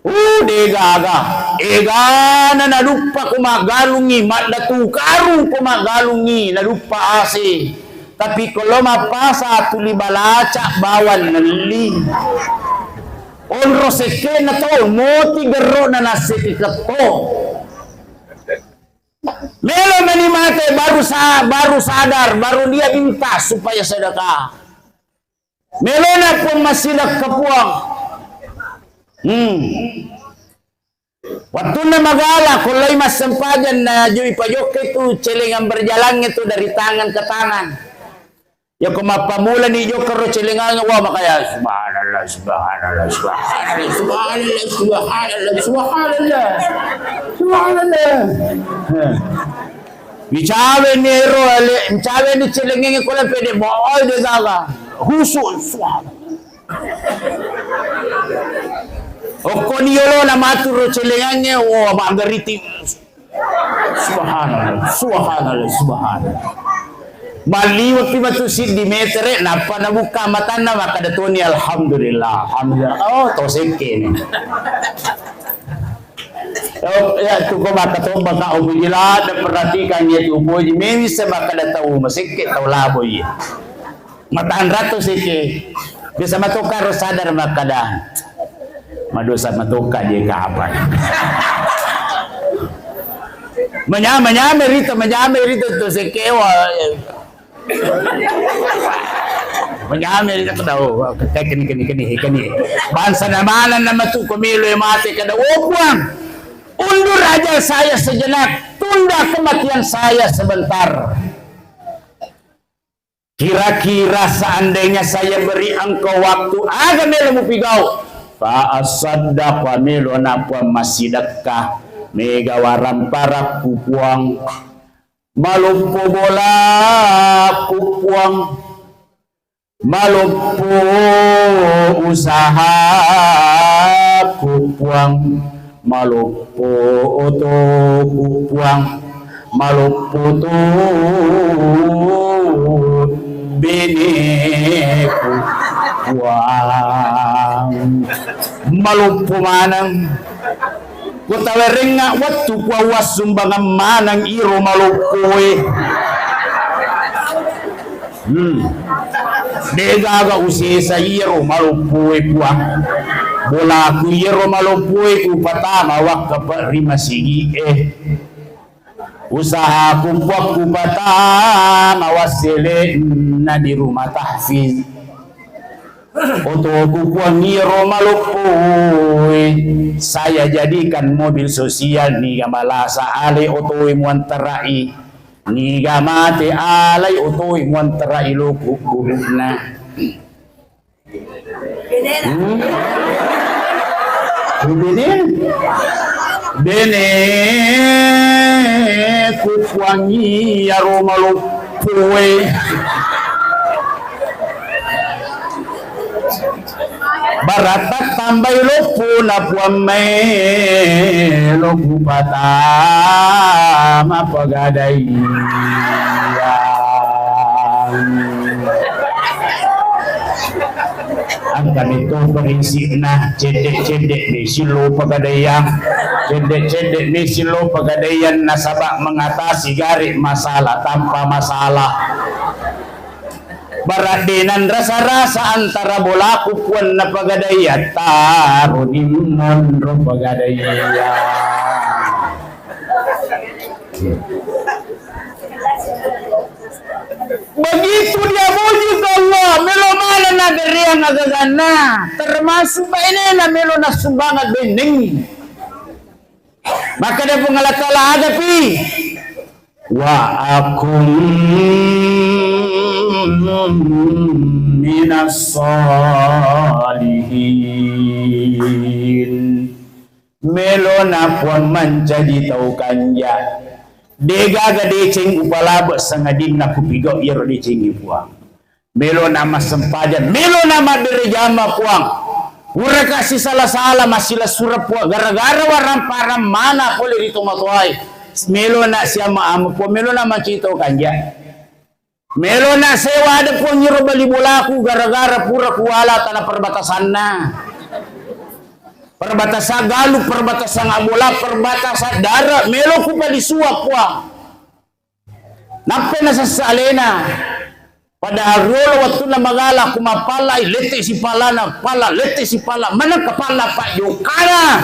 Uh, degaga. Egana naduppa ko maggalungi, maddatu karu ko maggalungi, naduppa ase. Tapi ko lo mappasa tuli balaca bawang nelli. Onro sekke'na tau, moti gerro'na nassekeketto. Melo meni mate, baru sa-, baru sadar, baru dia minta supaya sedekah. Melona Puang massidekka, Puang. Hmm. Wettunna magala, ko loi massempajang, na joi pajokka itu celengang berjalannya itu dari tangan ke tangan. Ya, ko mappamulani jokka ro celengangnge, wah, makanya, "Subhanallah, subhanallah, subhanallah, subhanallah, subhanallah, subhanallah, subhanallah." Heh. Micaweni ero ale, micaweni celengengnge ko la pede, boy, de gaga. Husu, subhanallah. Okkoni yolona matu ro celengangnge, wah, maggeriti. Subhanallah, subhanallah, subhanallah. Malliwekki matu siddi metere, nappa nabukka matanna, makkada toni, "Alhamdulillah, alhamdulillah." Oh, to sekkeni. Oh, ya, tu ko makkatobba ka, upoji ladde, perhatikan ya, tu upoji, memisa makkada tau masekke, tau labo iya. Matanra to sekke. Biasa matoka ro sadar makkada, "Madosa matoka je kapan." Manyame, manyame rito, manyame rito to sekkewa. Manyame rito tau. Keni, keni, keni, keni. Bangsa na maneng na matu ko melo e mate kada, "Oh, Puang, undur ajal saya sejenak, tunda kematian saya sebentar." Kira-kira seandainya saya beri engkau waktu, aga melo mupigau? Fa asaddaqa, melo na Puang massidekka, mega waramparakku, Puang. Maloppo bolaku, Puang. Maloppo usahaku, Puang. Maloppo otoku, Puang. Maloppo to beneku, Puang. Maloppo maneng. Ko tawerengnga wettu, Puang, wassumbangeng maneng iro maloppoe. Hmm. Degaga usesa iyaro maloppoe, Puang. Bolaku iyaro maloppoe kupatama wakkape ri masigi'e. Usahaku, Puang, kupatama wassele'na di rumah tahfiz. Otoku, Puang, iyaro maloppoe saya jadikan mobil sosial, niga malasa alai otoe muantarai. Niga mate alai otoe muantarai lo kubburu'na. Hmm? Bene, bene, ku, Puang, iyaro maloppoe. Baratta tambai loppona, Puang, maelo kupatama pegadaian. Engkani to prinsipna, cedde-cedde mi sillo pegadaian, cedde-cedde mi sillo pegadaian nasaba mengatasi gare masalah tanpa masalah. Baraddenan rasa-rasa antara bolaku, Puang, na pegadaian, taroni monro pegadaian. Begitu dia muji ke Allah, melo maneng nagereang agaganna, termasuk bainena melo nassumbangeng bennengngi. Maka dia Puang Allah Ta'ala, adapi, wa akun minas salihin. Melona, Puang, mancaji tau kanja. Degaga deceng upalabe sangadinna kupigau iyaro decengnge, Puang. Melona massempajang, melona mabbere jama, Puang. Puraka sisala-sala, massilassura, Puang, gara-gara warang-parang mana pole ri tomatoae. Melona siama-ama, Puang, melona mancaji tau kanja. Melona sewa ada, Puang, iro bali bolaku gara-gara pura kuwala tanah perbatasanna. Perbatasan Galuh, perbatasan Abola, perbatasan darat, melo kupalisua, Puang. Nappai nasessa alena. Padahal riolo wettunna magala ku mappallai, lette sipallana, palla, lette sipalla, maneng kapalla pajokana.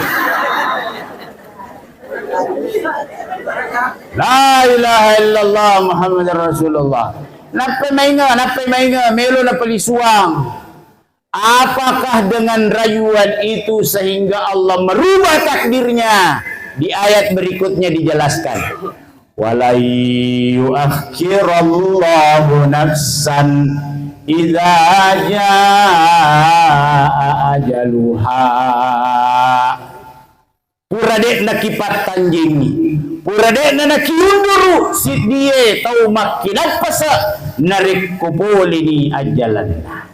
La ilaha illallah Muhammadar Rasulullah. Nappai mainge, nappai mainge, melo napalisuang. Apakah dengan rayuan itu sehingga Allah merubah takdirnya? Di ayat berikutnya dijelaskan. Walan yuakhirallahu nafsan idza jaa ajaluha. Pura de'na kipattanjengi, pura de'na nakiunduru siddie tau makkinappasa narekko poleni ajjalanna.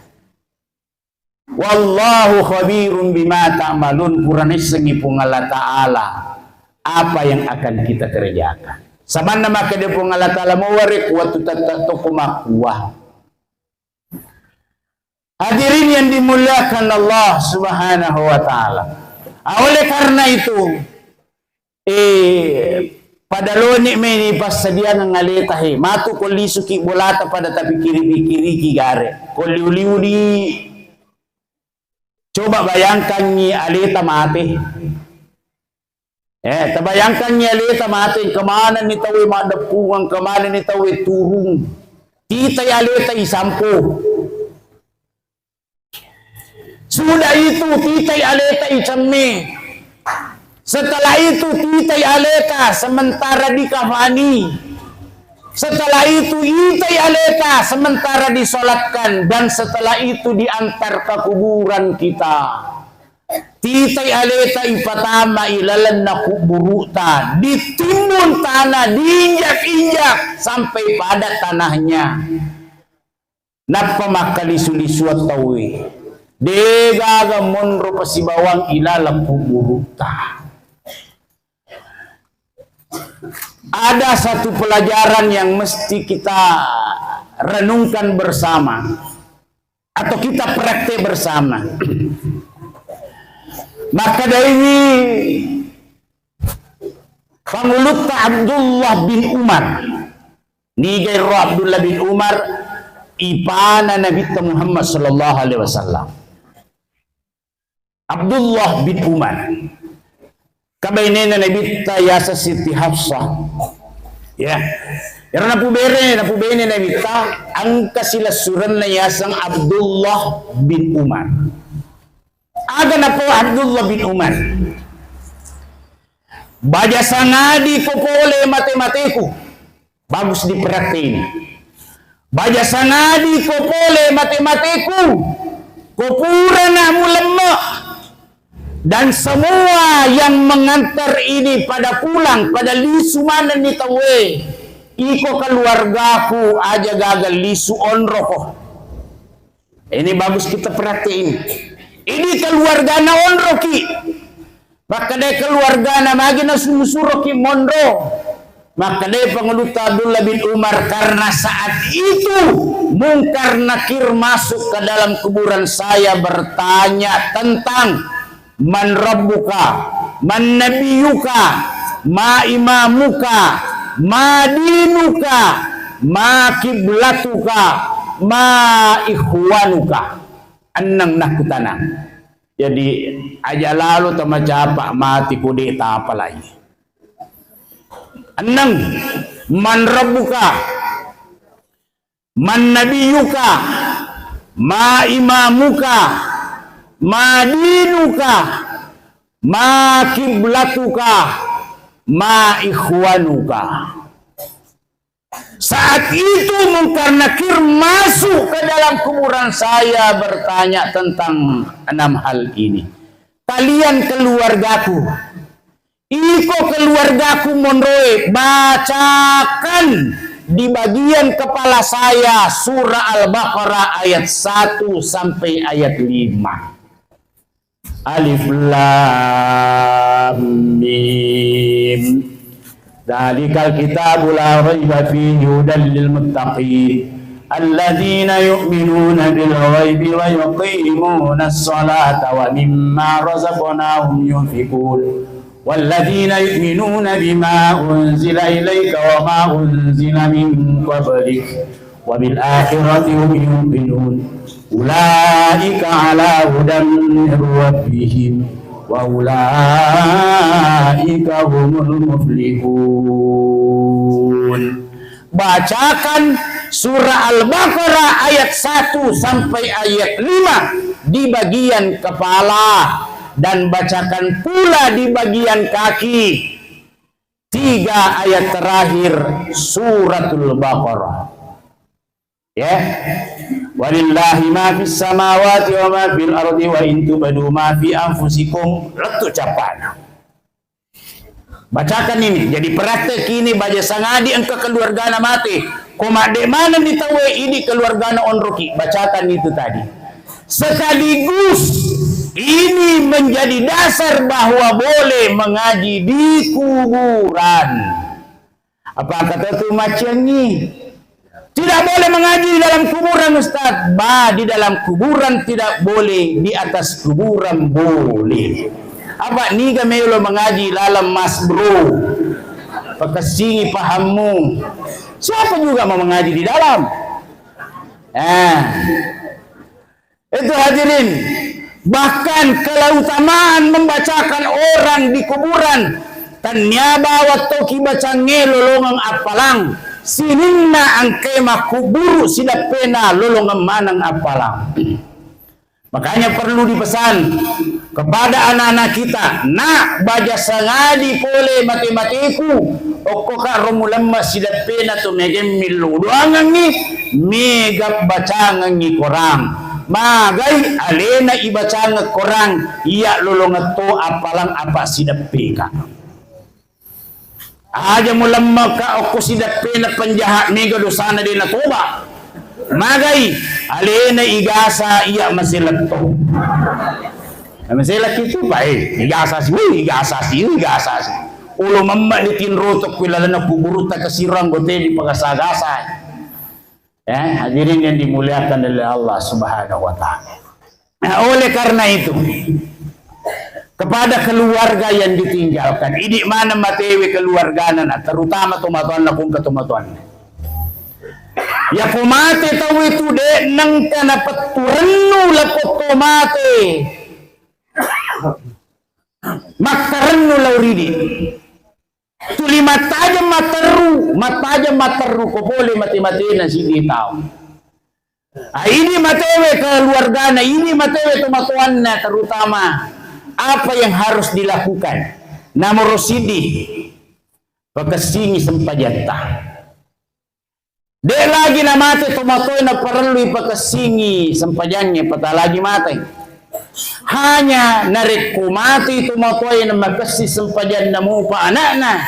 Wallahu khabirun bima ta'malun, pura naissengi Puang Allah Ta'ala apa yang akan kita kerjakan. Samanna makkeda Puang Allah Ta'ala, mawarekko wettu tette tokko makkua. Hadirin yang dimuliakan Allah Subhanahu wa Ta'ala. Ah, oleh karena itu, eh, pada loni meni passadiangan aleta he, matu ko lisuki bolata pada tapikkiri-pikkiriki gare, ko liu-liu di. Coba bayangkangi aleta mate. Eh, tabayangkangngi aleta mate, engka manenni tauwe maddeppungeng, engka manenni tauwe turung. Titai aleta isampo. Sudah itu, titai aleta icemme. Setelah itu, titai aleta sementara dikafani. Setelah itu, itai aleta sementara disolatkan. Dan setelah itu, diantar ke kuburan kita. Titai aleta ipatama ilalenna kubburu'ta, ditimbun tanah, diinjak-injak sampai padat tanahnya. Nappa makkalisu-lisuang tauwe. Degaga monro pasibawang ilaleng kubburu'ta. Ada satu pelajaran yang mesti kita renungkan bersama atau kita praktek bersama. Makkedaiwi Pangulutta Abdullah bin Umar. Niga ero Abdullah bin Umar? Ipana Nabitta Muhammad sallallahu alaihi wasallam. Abdullah bin Umar. Kabainena Nabitta yaseng Siti Hafsah. Ya. Ero napubere, napubene Nabitta, engka silessurenna yaseng Abdullah bin Umar. Aga napau Abdullah bin Umar? Baja sangadi ko pole mate-mateku. Bagus diperhati ini. Baja sangadi ko pole mate-mateku. Ko purana mulemme. Dan semua yang mengantar ini pada pulang, pada lisu manenni tauwe. Iko keluargaku aja gaga lisu onroko. Ini bagus kita perhatiin. Ini keluargana onroki. Makkedai keluargana, magi nasuroki monro. Makkedai Pangulutta Abdullah bin Umar, karena saat itu Mungkar Nakir masuk ke dalam kuburan saya bertanya tentang "Man rabbuka? Man nabiyuka? Ma imamuka? Ma dinuka? Ma kiblatuka? Ma ikhwanuka?" Enneng nakkutana. Jadi, aja lalo tamacapa mati ko de tapalai. Enneng, "Man rabbuka? Man nabiyuka? Ma imamuka? Ma dinuka? Ma kiblatuka? Ma ikhwanuka?" Saat itu Mungkar Nakir masuk ke dalam kuburan saya bertanya tentang enam hal ini. Kalian keluargaku, iko keluargaku monroe, bacakan di bagian kepala saya surah Al-Baqarah ayat satu sampai ayat lima. Alif Lam Mim. Dzalikal kitabu la raiba fihi hudan lil muttaqin. Alladzina yu'minuna bil ghaibi wa yuqimunas salata wa mimma razaqnahum yunfiqun. Walladzina yu'minuna bima unzila ilaika wa ma unzila min qablik. Wa bil akhirati hum yuqinun. Ulaika ala hudan min rabbihim wa ulaika humul muflihun. Bacakan surah Al-Baqarah ayat satu sampai ayat lima di bagian kepala dan bacakan pula di bagian kaki. Tiga ayat terakhir Suratul Baqarah. Ya. Walillahi ma fis samawati wa ma fil ardi wa in tubdu ma fi anfusikum. Lettu cappana. Bacakan ini. Jadi praktek ini baja sangadi engka keluargana mate. Ko madde manenni tauwe idi keluargana onroki. Bacakan itu tadi. Sekaligus ini menjadi dasar bahwa boleh mengaji di kuburan. Apa kata tu maciangi? Tidak boleh mengaji di dalam kuburan, Ustaz. Ba, di dalam kuburan tidak boleh, di atas kuburan boleh. Apa niga melo mengaji dalam, Mas Bro? Pakessingi pahammu. Siapa juga mau mengaji di dalam? Eh. Itu hadirin, bahkan keutamaan membacakan orang di kuburan, tennia bawang toki bacangnge lolongeng appalang, sininna engkae makkuburu sideppena lolongeng maneng appalang. Makanya perlu dipesan kepada anak-anak kita, nak, baja sangadi pole mate-mateku, okkoka ro mulemma sideppena to, megeng millau doangengngi, mega bacangengngi korang. Magai alena ibacangeng korang, iya lolongeng to appalang apa sideppeka. Aja mulemmaka okko sideppena penjahat, mega dosana de natoba. Magai alena igasa iya maseletto. Maselaki tu pai, igasa si, wih, igasa si, wih, igasa si. Ulo memma ni tinroto ku lalana kuburutta kasirang gote di pagasa-gasa. Eh, hadirin yang dimuliakan oleh Allah Subhanahu wa Ta'ala. Nah, oleh karena itu, kepada keluarga yang ditinggalkan, idi maneng matewe keluargana, nah, terutama tomatoanna, pungka tomatoanna. Ya ko mate tau itu, de nengka napettu rennu lapotto mate. Makkarennu lao ridi. Tuli mattajeng matteru, mattajeng matteru ko pole mate-matena siddi tau. Ah, ini matewe keluargana, ini matewe tomatoanna, terutama apa yang harus dilakukan. Nomoro siddi, pakessingi sempajatta. De lagi namate tomatoe naparellui pakessingi sempajangnge, pata lagi mate. Hanya narekko mate tomatoe namakessi sempajanna mupa anakna,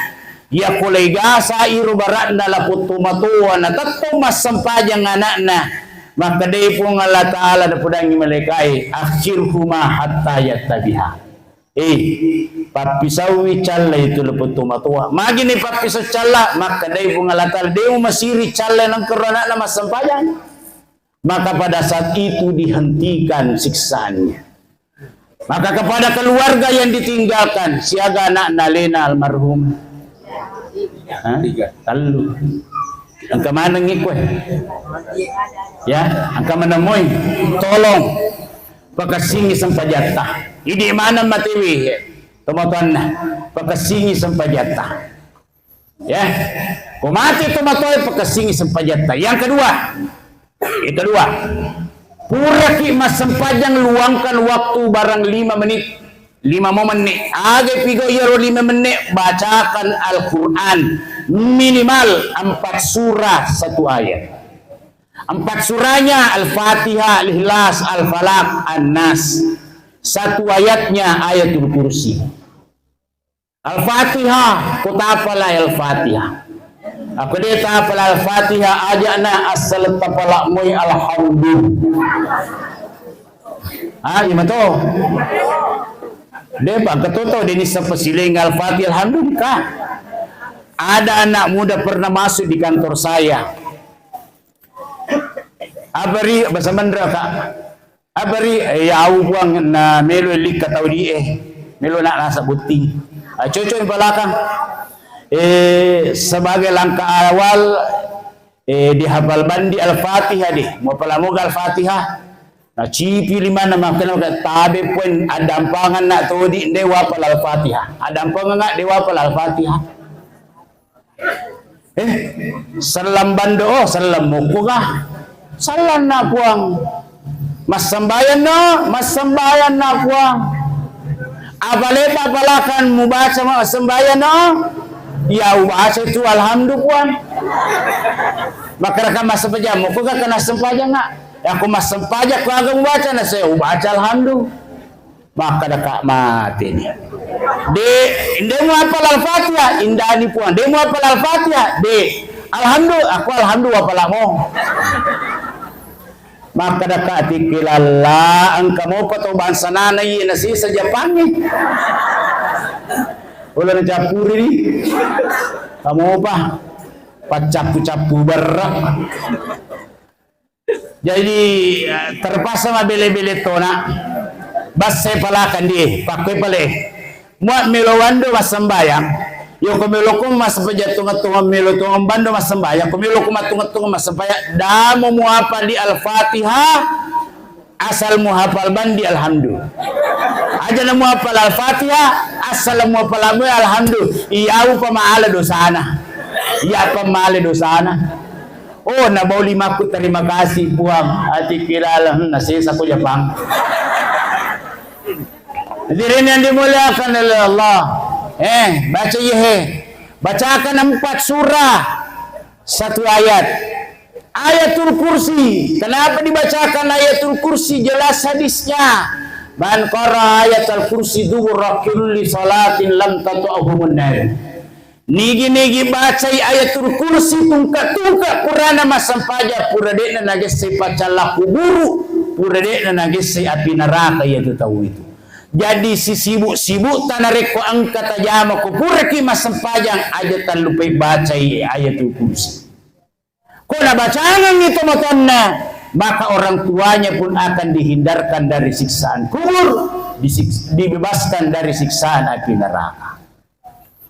ya ko laigasa iro barakna lapong tomatoa natettong massempajang anakna, makkedai Puang Allah Ta'ala, napodangi malaikae, "Akhirhuma hatta yattabiha." Eh, pappisaui calla itu lapong tomatoa. Magini pappisau calla, makkedai Puang Allah Ta'ala, "De mumasiri calla nengkero anakna massempajang." Maka pada saat itu dihentikan siksaannya. Maka kepada keluarga yang ditinggalkan, siaga anakna alena almarhum. Hah? Tiga. Tellu. Engka manengngi koe. Ya, engka maneng moi. Tolong pakessingi sempajatta. Idi maneng matewe tomatoanna. Pakessingi sempajatta. Ya. Ko mate tomatoe, pakessingi sempajatta. Yang kedua, yang kedua, puraki massempajang, luangkan waktu barang lima menit, lima momen ni. Aga pigau iyaro lima menit, bacakan Al-Quran minimal empat surah satu ayat. Empat surahnya Al-Fatihah, Al-Ikhlas, Al-Falaq, An-Nas. Satu ayatnya Ayatul Kursi. Al-Fatihah, ko tapalai Al-Fatihah. Ako de tapalai Al-Fatihah, ajana asal tapala moi alhamdulillah. Ah, iya mato. De bang ketoto de nisa pasiling Al-Fatihah alhamdulillah. Ada anak muda pernah masuk di kantor saya. Abari bahasa Mandra, Kak. Abari, eh, ya au Puang, na melo likka tau di, eh, melo nak nasa butting. Ah, cocok yang belakang. Eh, sebagai langkah awal, eh, dihafal bandi Al-Fatihah deh. Mau pala moga Al-Fatihah. Nah, cipi lima nama kena tabe pun adampangan nak todi de wapal Al-Fatihah. Adampangan nak de wapal Al-Fatihah. Eh, sellang bando, oh, sellang mukku kah? Sellang na Puang. Massembayanna, massembayanna Puang. Apa lepa palakan mubaca massembayanna? Ya ubaca itu alhamdulillah Puang. Makkadaka massempajang, mukku kah kena sempajang nak? Ya aku massempajang ku aga mubaca na saya ubaca alhamdulillah. Makkadaka mateni. De, de muapal Al-Fatihah, indani Puang. De muapal Al-Fatihah, de. Alhamdulillah, aku alhamdulillah apalamo. Makkadaka tikilalla, engka mopa to bangsa nana iye nasisa Japangnge. Ulana cappuri ni. Kamopa. Paccappu-cappu berra. Jadi, eh, terpaksa mabbele-bele tona. Basse palakan die, pakkoi pale. Mua melo wando massembayang. Yo ko melo ko mas pejattunga-tunga melo tunga bando massembayang. Ko melo ko mattunga-tunga massembayang. Damo muapa di Al-Fatihah. Asal muhafal bandi alhamdulillah. Aja na muhafal Al-Fatihah. Asal muhafal alhamdulillah. Iya upa maala dosana. Iya pa maala dosana. Oh, nabau limakku, terima kasih, Puang. Ati kilala, hmm, nasesa ko Japang. Hadirin yang dimuliakan oleh Allah. Eh, baca iya, he. Bacakan empat surah, satu ayat. Ayatul Kursi. Kenapa dibacakan Ayatul Kursi? Jelas hadisnya. Man qara Ayatul Kursi dubura kulli salatin lam tata'humun nar. Nigi-nigi bacai Ayatul Kursi tungka-tungka purana massempajang, pura de'na nagessai paccalla kuburu, pura de'na nagessai api neraka iyatu tau itu. Jadi sisibuk-sibukta narekko engka tajama ko puraki massempajang, aja tallupai bacai Ayatul Kursi. Ko nabacangengngi tomatoanna, maka orang tuanya pun akan dihindarkan dari siksaan kubur, disiks-, dibebaskan dari siksaan api neraka.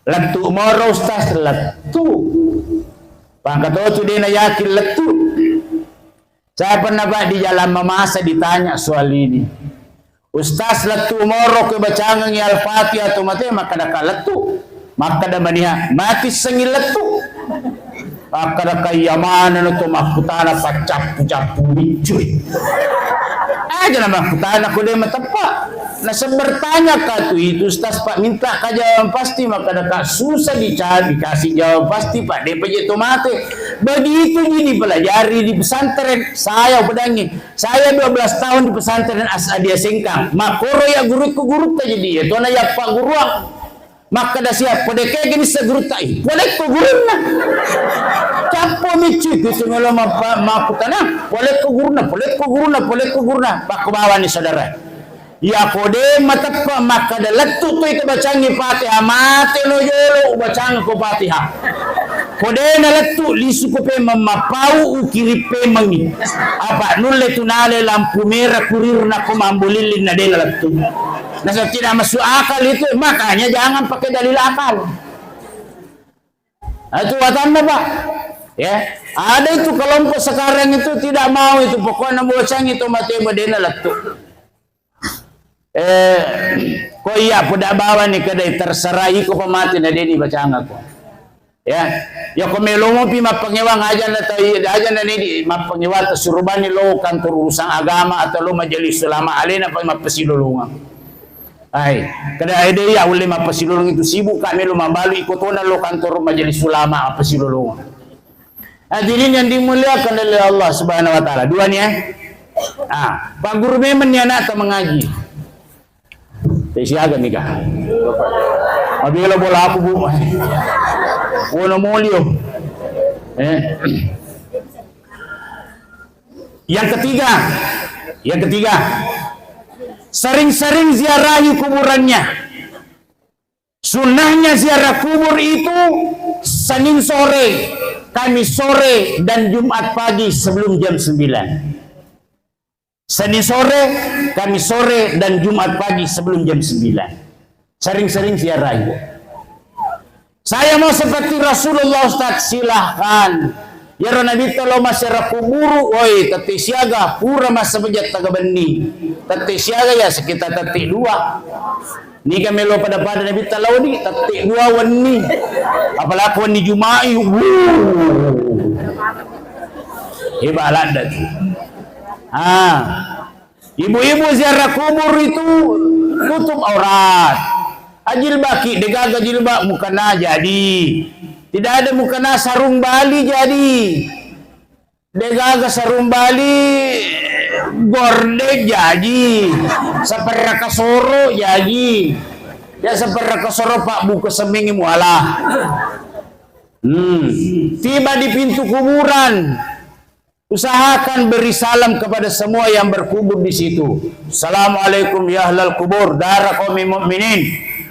Lettu moro, Ustaz, lettu. Pangkatotu de' nayakin lettu. Saya pernah, Pak, di Jalan Mamasa ditanya soal ini. "Ustaz, lettu moro ko bacangengngi Al-Fatihah to mate?" Makkadaka, "Lettu." Makkada maniha, "Mati sengi lettu." Makkadaka, "Iya maneng to makkutana paccappu-cappu miccui." Aja na makkutana ko de' mateppa. Nasaba bertanya ka tu itu Ustaz, Pak, minta ka jawaban pasti, makkadaka, "Susah dicari, kasih jawaban pasti, Pak, de' pa je to mate." Begitu ji dipelajari di pesantren. Saya upedangi, saya dua belas tahun di pesantren As-, Adia Sengkang. Makkoro ya guruku, gurutta jadi ya tona ya pagguruang. Makkada sia, "Podeke gini segurutta i." Polekko gurunna. Cappo micci itu melo mappa-, makkutana. Polekko gurunna, polekko gurunna, polekko gurunna. Pakko bawani saudara. Iya ko de' mateppa makkada lettu toi to bacangi Fatihah, mate no jolo ubacang ko Fatihah. Ko de' nalettu, lisu ko pemeng, mappau ukiri pemengi. Apa nulle tu nale lampu merah kurirna ko mambolilling na de' nalettu. Nasaba tidak masuk akal itu, makanya jangan pakai dalil akal. Nah, itu watanna, Pak. Ya, ada itu kelompok sekarang itu tidak mau itu, pokoknya bocang itu mate de' nalettu. Eh, ko iya, poda bawani kedai, terserah iko pemati na de' ni bacanga ko. Ya, ya ko melomo pi mappangewang aja na tau, aja na ni di mappangewang, tersuruh bani lo kantor urusan agama atau lo majelis ulama, alena pa mappasilolongang. Ai, kada ede ya ulle mappasilolong itu sibuk ka melo mabalu iko tona lo kantor majelis ulama mappasilolongang. Hadirin yang dimuliakan oleh Allah Subhanahu wa Ta'ala. Dua nih, ya. Ah, Pak Guru memang nih anak mengaji. Tesiaga nih kah? Mabela bola aku, Bu. Wono Mulyo. Eh. Yang ketiga, yang ketiga, sering-sering ziarahi kuburannya. Sunnahnya ziarah kubur itu Senin sore, Kamis sore, dan Jumat pagi sebelum jam sembilan. Senin sore, Kamis sore, dan Jumat pagi sebelum jam sembilan. Sering-sering ziarahi. Saya mau seperti Rasulullah, Ustaz, silahkan. Iyaro Nabitta lo massiara kuburu, woi, tette siaga, pura massabejang taga benni. Tette siaga ya sekitar tette dua. Niga melo pada-pada Nabitta lao di, tette dua wenni. Apalagi wenni Juma'i, wuh. Hebat ladda tu. Ah. Ibu-ibu ziarah kubur itu tutup aurat. Ajilbaki, degaga jilbab mukena jadi. Tidak ada mukena sarung bali jadi. Degaga sarung bali gorde jadi. Saperra kasoro jadi. Ya saperra kasoro pak buka semeng muala. Hmm. Tiba di pintu kuburan. Usahakan beri salam kepada semua yang berkubur di situ. "Assalamualaikum ya ahlal kubur, dara qaumi mu'minin.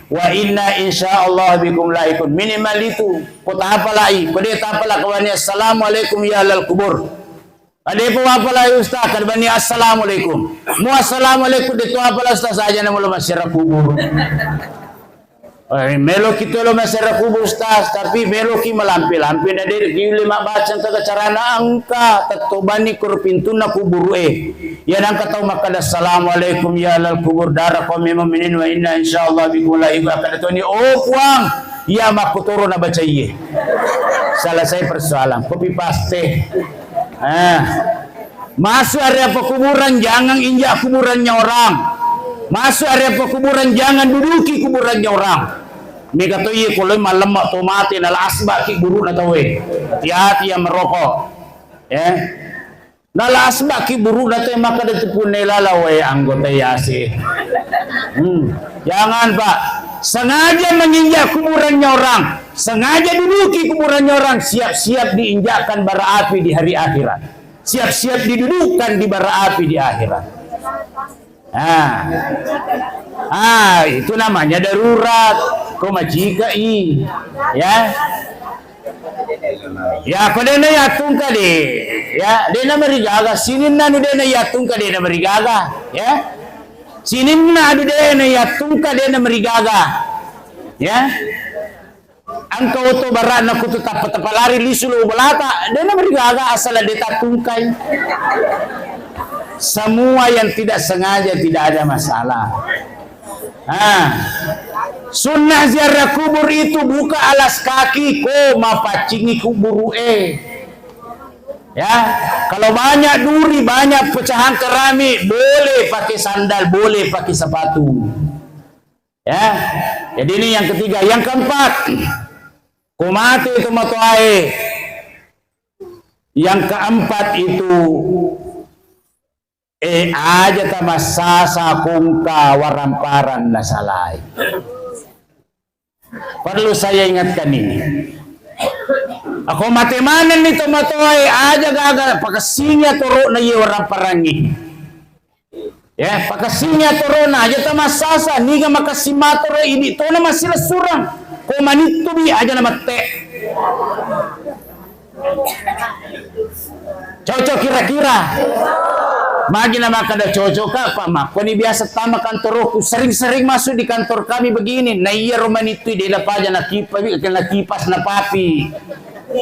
Wa inna insyaallah bikum lahiqun." Minimal itu. Ko tapalai, ko de tapala ko bani, "Assalamualaikum ya ahlal kubur." Ade po wapalai ustaz, ko bani, "Assalamualaikum." Mu assalamualaikum de tu apala ustaz aja na mulo massiara kubur. Eh, meloki tolo massiara kubur, Ustaz, tapi meloki malampe-lampe na de riulle mabbaca engka carana, engka tettobani koro pintunna kuburu e. Iya nangka tau makkada, "Assalamualaikum ya ahlal kubur, dara qaumi mu'minin wa inna insyaallah bikum lahiqun." Akkada toni, "Oh Puang, iya makkotoro nabaca iye." Selesai persoalan, copy paste. Ah. Masuk area pekuburan, jangan injak kuburannya orang. Masuk area pekuburan, jangan duduki kuburannya orang. Mega to iye ko loi mallemma to mate, nala asbaki burukna tauwe. Hati-hati yang merokok. Ya. Nala asbaki burukna tauwe, maka de tepunne lala wae anggota yase. Hmm. Jangan, Pak. Sengaja menginjak kuburannya orang, sengaja duduki kuburannya orang, siap-siap diinjakkan bara api di hari akhirat. Siap-siap didudukkan di bara api di akhirat. Ah. Ah, itu namanya darurat. Ko macikai, ya. Ya, ko de' na yattungka de', ya, de' na marigaga. Sininna anu de' na yattungka de' na marigaga, ya. Sininna anu de' na yattungka de' na marigaga, ya. Engka oto bara'na kutu tappa-tappa lari lisu lo bolata, de' na marigaga asal de' tattungkai. Semua yang tidak sengaja tidak ada masalah. Ah. Sunnah ziarah kubur itu buka alas kaki ko mapaccingi kuburu e. Ya, kalau banyak duri, banyak pecahan keramik, boleh pakai sandal, boleh pakai sepatu. Ya. Jadi ini yang ketiga, yang keempat. Ko mate itu matoae. Yang keempat itu, eh, aja tamassasa kongka waramparang nasalai. Perlu saya ingatkan ini. Ako mate manenni to matoae, aja gaga pakessingi atoro'na iye waramparang e. Ya, pakessingi atorona, aja tamassasa, niga makessing matoro, idi tona massilessureng. Ko manittubi, aja namette. Cocok kira-kira. Magi na makkeda cocok, Kak, Pak, makkoni biasa tama kantorku, sering-sering masuk di kantor kami begini. Nah, iya ro manittui, de napaja nakipa-, nakipas, napapi.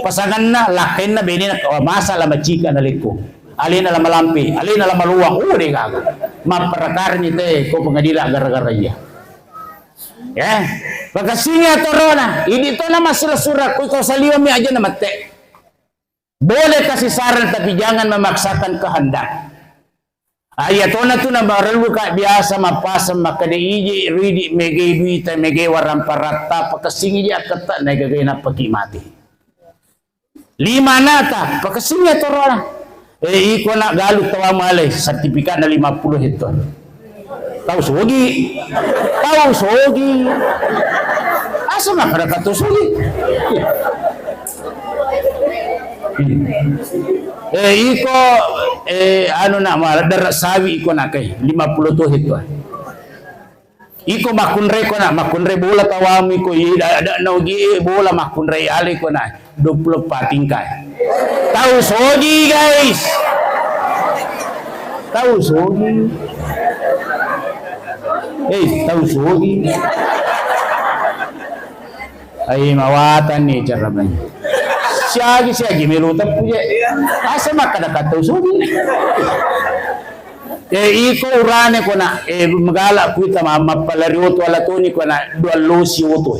Pasanganna, lakkainna, benena, oh, masa la macika nalekko. Alena la malampe, alena la maluang, oh, de gaga. Mapperakani te ko pengadilan gara-gara iya. Ya, pakessingi atorona, idi tona massilessureng, ko saliweng mi aja namette. Boleh kasih saran, tapi jangan memaksakan kehendak. Aya tona tu namarellu ka biasa mappaseng makkeda ije ridi megai duita, megai waramparatta, pakessingi je akketta, naegagai nappaki mati. Lima nata, pakessingi atorona. Eh, iko nak galu tawa malai, sertifikatna lima puluh hektar. Tau sogi. Tau sogi. Asa makkeda tau sogi. Eh, iko, eh, anu nak maladara sawi iko nak kai, lima puluh tuh hektar. Iko makkunrai ko nak, makkunrai bola tawamu iko, ida ada naugi bola makkunrai ale ko nak. Dua puluh empat tingkat. Tau sogi, guys. Tau sogi. Eh, tau sogi. Ai, mawatang ni cara main. Siagi, siagi melu teppu je. Asa makkeda tau sogi. Eh, iko urane ko nak, eh, magala kuita ma-, mappalari oto ala toni ko nak, dua losi oto.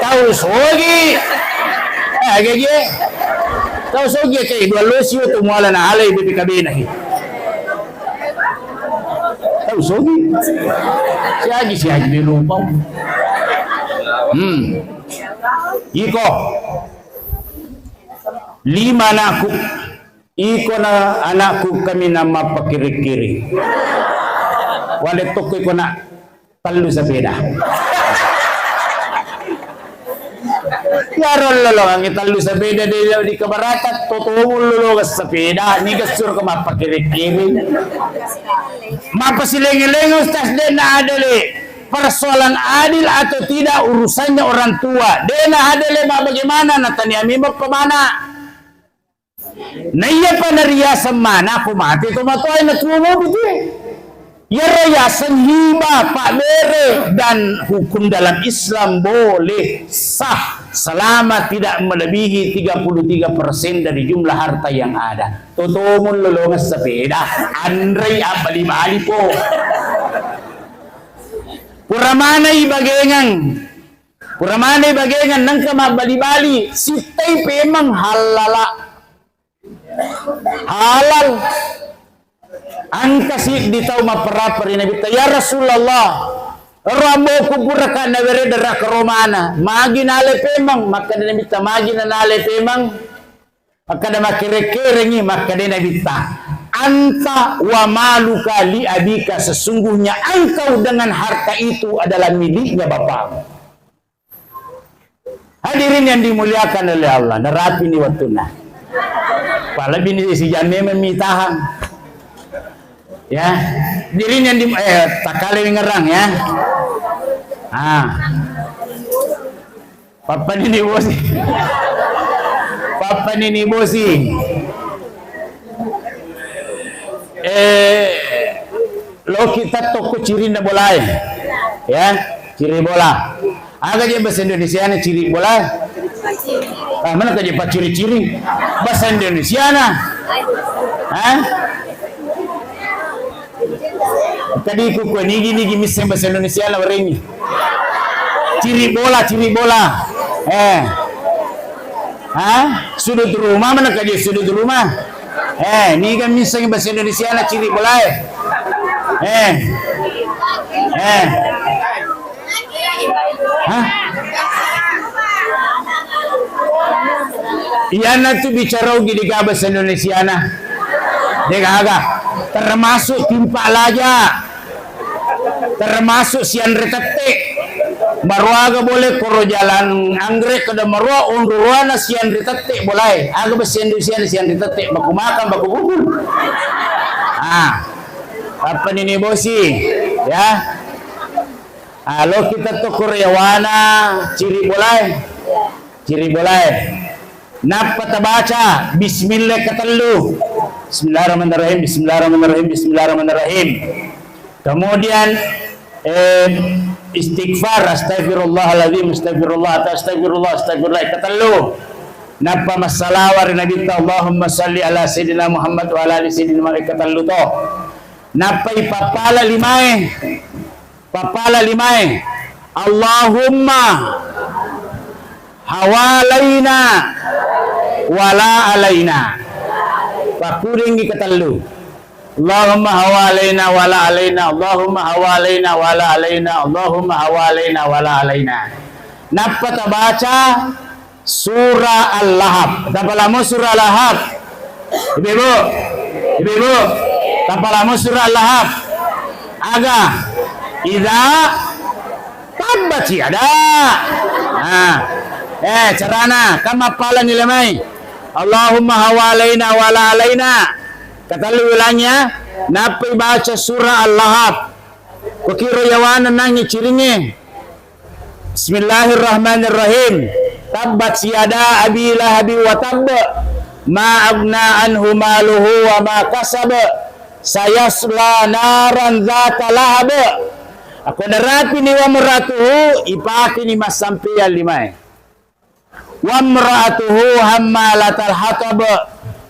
Tau sogi. Eh, gaji, eh. Tau sogi, eh, dua losi oto muala na alai B P K B na, eh. Tau sogi. Siagi, siagi, de lupa. Hmm. Iko. Lima anakku. Iko na anakku kaminang mappakiri-kiri. Wale tokko iko na tellu sepeda. Yaro lolongangi tellu sepeda di, di keberatan, totomu lolongang sepeda, ni gessur ke mappakiri-kiri. Mapasilengi-lengi Ustaz, de na ada le persoalan adil atau tidak urusannya orang tua. De na ada le ma bagaimana, natania memang pemana. Naiyapa nariaseng mana ko mate tomatoae natuo mopi tu. Iyaro yaseng hiba, pabbere, dan hukum dalam Islam boleh sah selama tidak melebihi tiga puluh tiga persen dari jumlah harta yang ada. Totomu lolongeng sepeda, anrei abbali-bali po. Pura manai bagengeng. Pura manai bagengeng nengka mabbali-bali, sittai pemeng hallala. Halal. Engka siddi tau mapparappa ri Nabitta, "Ya Rasulullah, ro amboku puraka nawereda raka romana, magi nale pemeng?" Makkeda Nabitta, "Magi na nale pemeng?" Makkeda makkere-kerengi, makkeda Nabitta, "Anta wa maluka li abika, sesungguhnya engkau dengan harta itu adalah miliknya bapakmu." Hadirin yang dimuliakan oleh Allah, narapi ni wattunna. Palebbi ni sijam memang mitahang. Ya, hadirin yang di, eh, takkale ngerang ya. Ah. Pappa nini bosi. Pappa nini bosi. Eh, loki tatto ko cirinna bolae. Ya, ciri bola. Aga je bahasa Indonesiana ciri bola? Ah, mana kaje pacciri-ciri? Bahasa Indonesiana. Hah? Tadi ku kue nigi-nigi misseng bahasa Indonesiana warengi. Ciri bola, ciri bola. Eh. Hah? Sudut rumah, mana kaje sudut rumah? Eh, niga misseng bahasa Indonesiana ciri bolae? Eh. Eh. Hah? Iyana tu bicara ugi di bahasa Indonesiana. Degaga. Termasuk timpa laja. Termasuk sianre tette. Maruaga boleh koro jalan anggrek kada marua onro ruana sianre tette boleh. Aga bahasa Indonesiana sianre tette baku makan baku bubur. Ah. Apa nini bosi? Ya. Ah, loki tatto ko ri yawana ciri bolae. Ciri bolae. Nappa tabaca bismillah katellu. Bismillahirrahmanirrahim, bismillahirrahmanirrahim, bismillahirrahmanirrahim. Kemudian, eh, istighfar, astagfirullahaladzim, astagfirullah, atau astagfirullah, astagfirullah, katellu. Nappa massalawa ri Nabitta, Allahumma salli ala Sayyidina Muhammad wa ala ali Sayyidina Muhammad, katellu to. Nappa ipappala limae. Pappala limae. Allahumma hawalaina wala alaina. Pakkudengngi ketellu. Allahumma hawalaina wala alaina. Allahumma hawalaina wala alaina. Allahumma hawalaina wala alaina. Nappa tabaca Surah Al-Lahab. Tapalamo Surah Al-Lahab. Ibu-ibu. Ibu-ibu. Tapalamo Surah Al-Lahab. Aga. Idza tabbat yada. Nah. Eh, carana. Kama pala nilai mai. Allahumma hawalaina wala alaina. Katellu ulangnya. Nappa ibaca Surah Al-Lahab. Kokiro yawana nangi ciringe. Bismillahirrahmanirrahim. Tabbat yada abi lahabi wa tabb. Ma agna anhu maluhu wa ma kasab. Sayasla naran dzata lahab. Ako narapini wa mratuhu, ipakini massampeang limae. Wa mra'atuhu hammalatal hatab.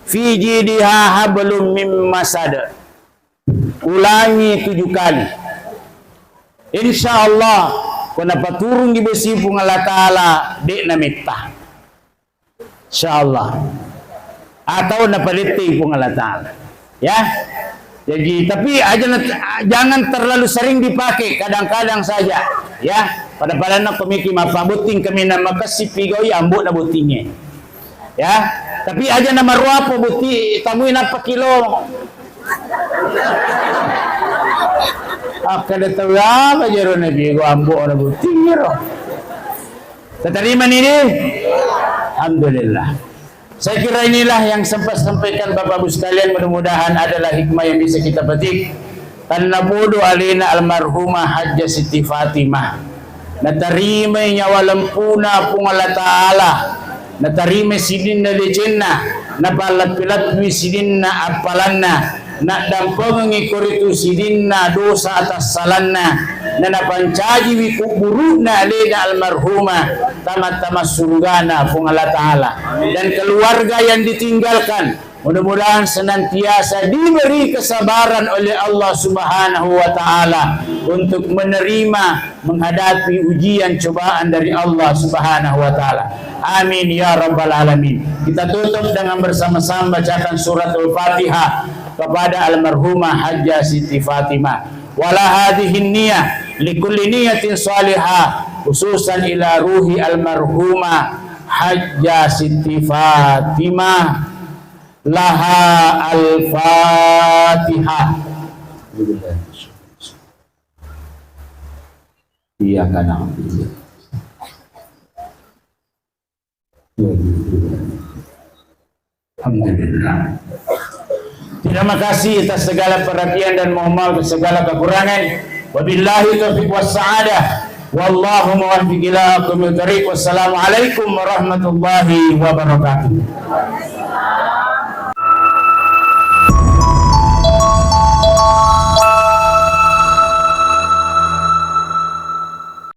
Fi jidiha hablum mim masad. Ulangi tujuh kali. Insya Allah, ko napaturungi besi Puang Allah Ta'ala, de' nametta. Insya Allah. Atau napadettei Puang Allah Ta'ala. Ya. Jadi, tapi aja na-, jangan terlalu sering dipakai, kadang-kadang saja. Ya. Pada-pada na komiki mapabutting kami nama kasi pigoi ambo na buttinge. Ya, tapi aja na maruapo buti tamui nappa kilo. Akkada tau apa jero nabi go ambo na buti ro. Tatarima ni di? Alhamdulillah. Saya kira inilah yang sempat sampaikan Bapak Ibu sekalian, mudah-mudahan adalah hikmah yang bisa kita petik. Tannapodo alena almarhumah Hajjah Siti Fatimah. Natarimai nyawa lempuna Puang Allah Ta'ala, natarimai sininna decenna, napallappi-lappi sininna appalanna, naddampengengngi koritu sininna dosa atassalanna, nanapancajiwi kubburu'na alena almarhumah, tama-tama surgana Puang Allah Ta'ala. Dan keluarga yang ditinggalkan, mudah-mudahan senantiasa diberi kesabaran oleh Allah Subhanahu wa Ta'ala untuk menerima, menghadapi ujian cobaan dari Allah Subhanahu wa Ta'ala. Amin ya rabbal alamin. Kita tutup dengan bersama-sama bacakan suratul Fatihah kepada almarhumah Hajjah Siti Fatimah. Wala hadhihi niyah likulli niyatin salihah, khususan ila ruhi almarhumah Hajjah Siti Fatimah. Laha al-Fatihah. Iyyaka na'budu. Alhamdulillah. Terima kasih atas segala perhatian dan mohon maaf atas segala kekurangan. Wabillahi taufiq was sa'adah. Wallahu muwaffiq ila aqwamit thariq. Wassalamualaikum warahmatullahi wabarakatuh.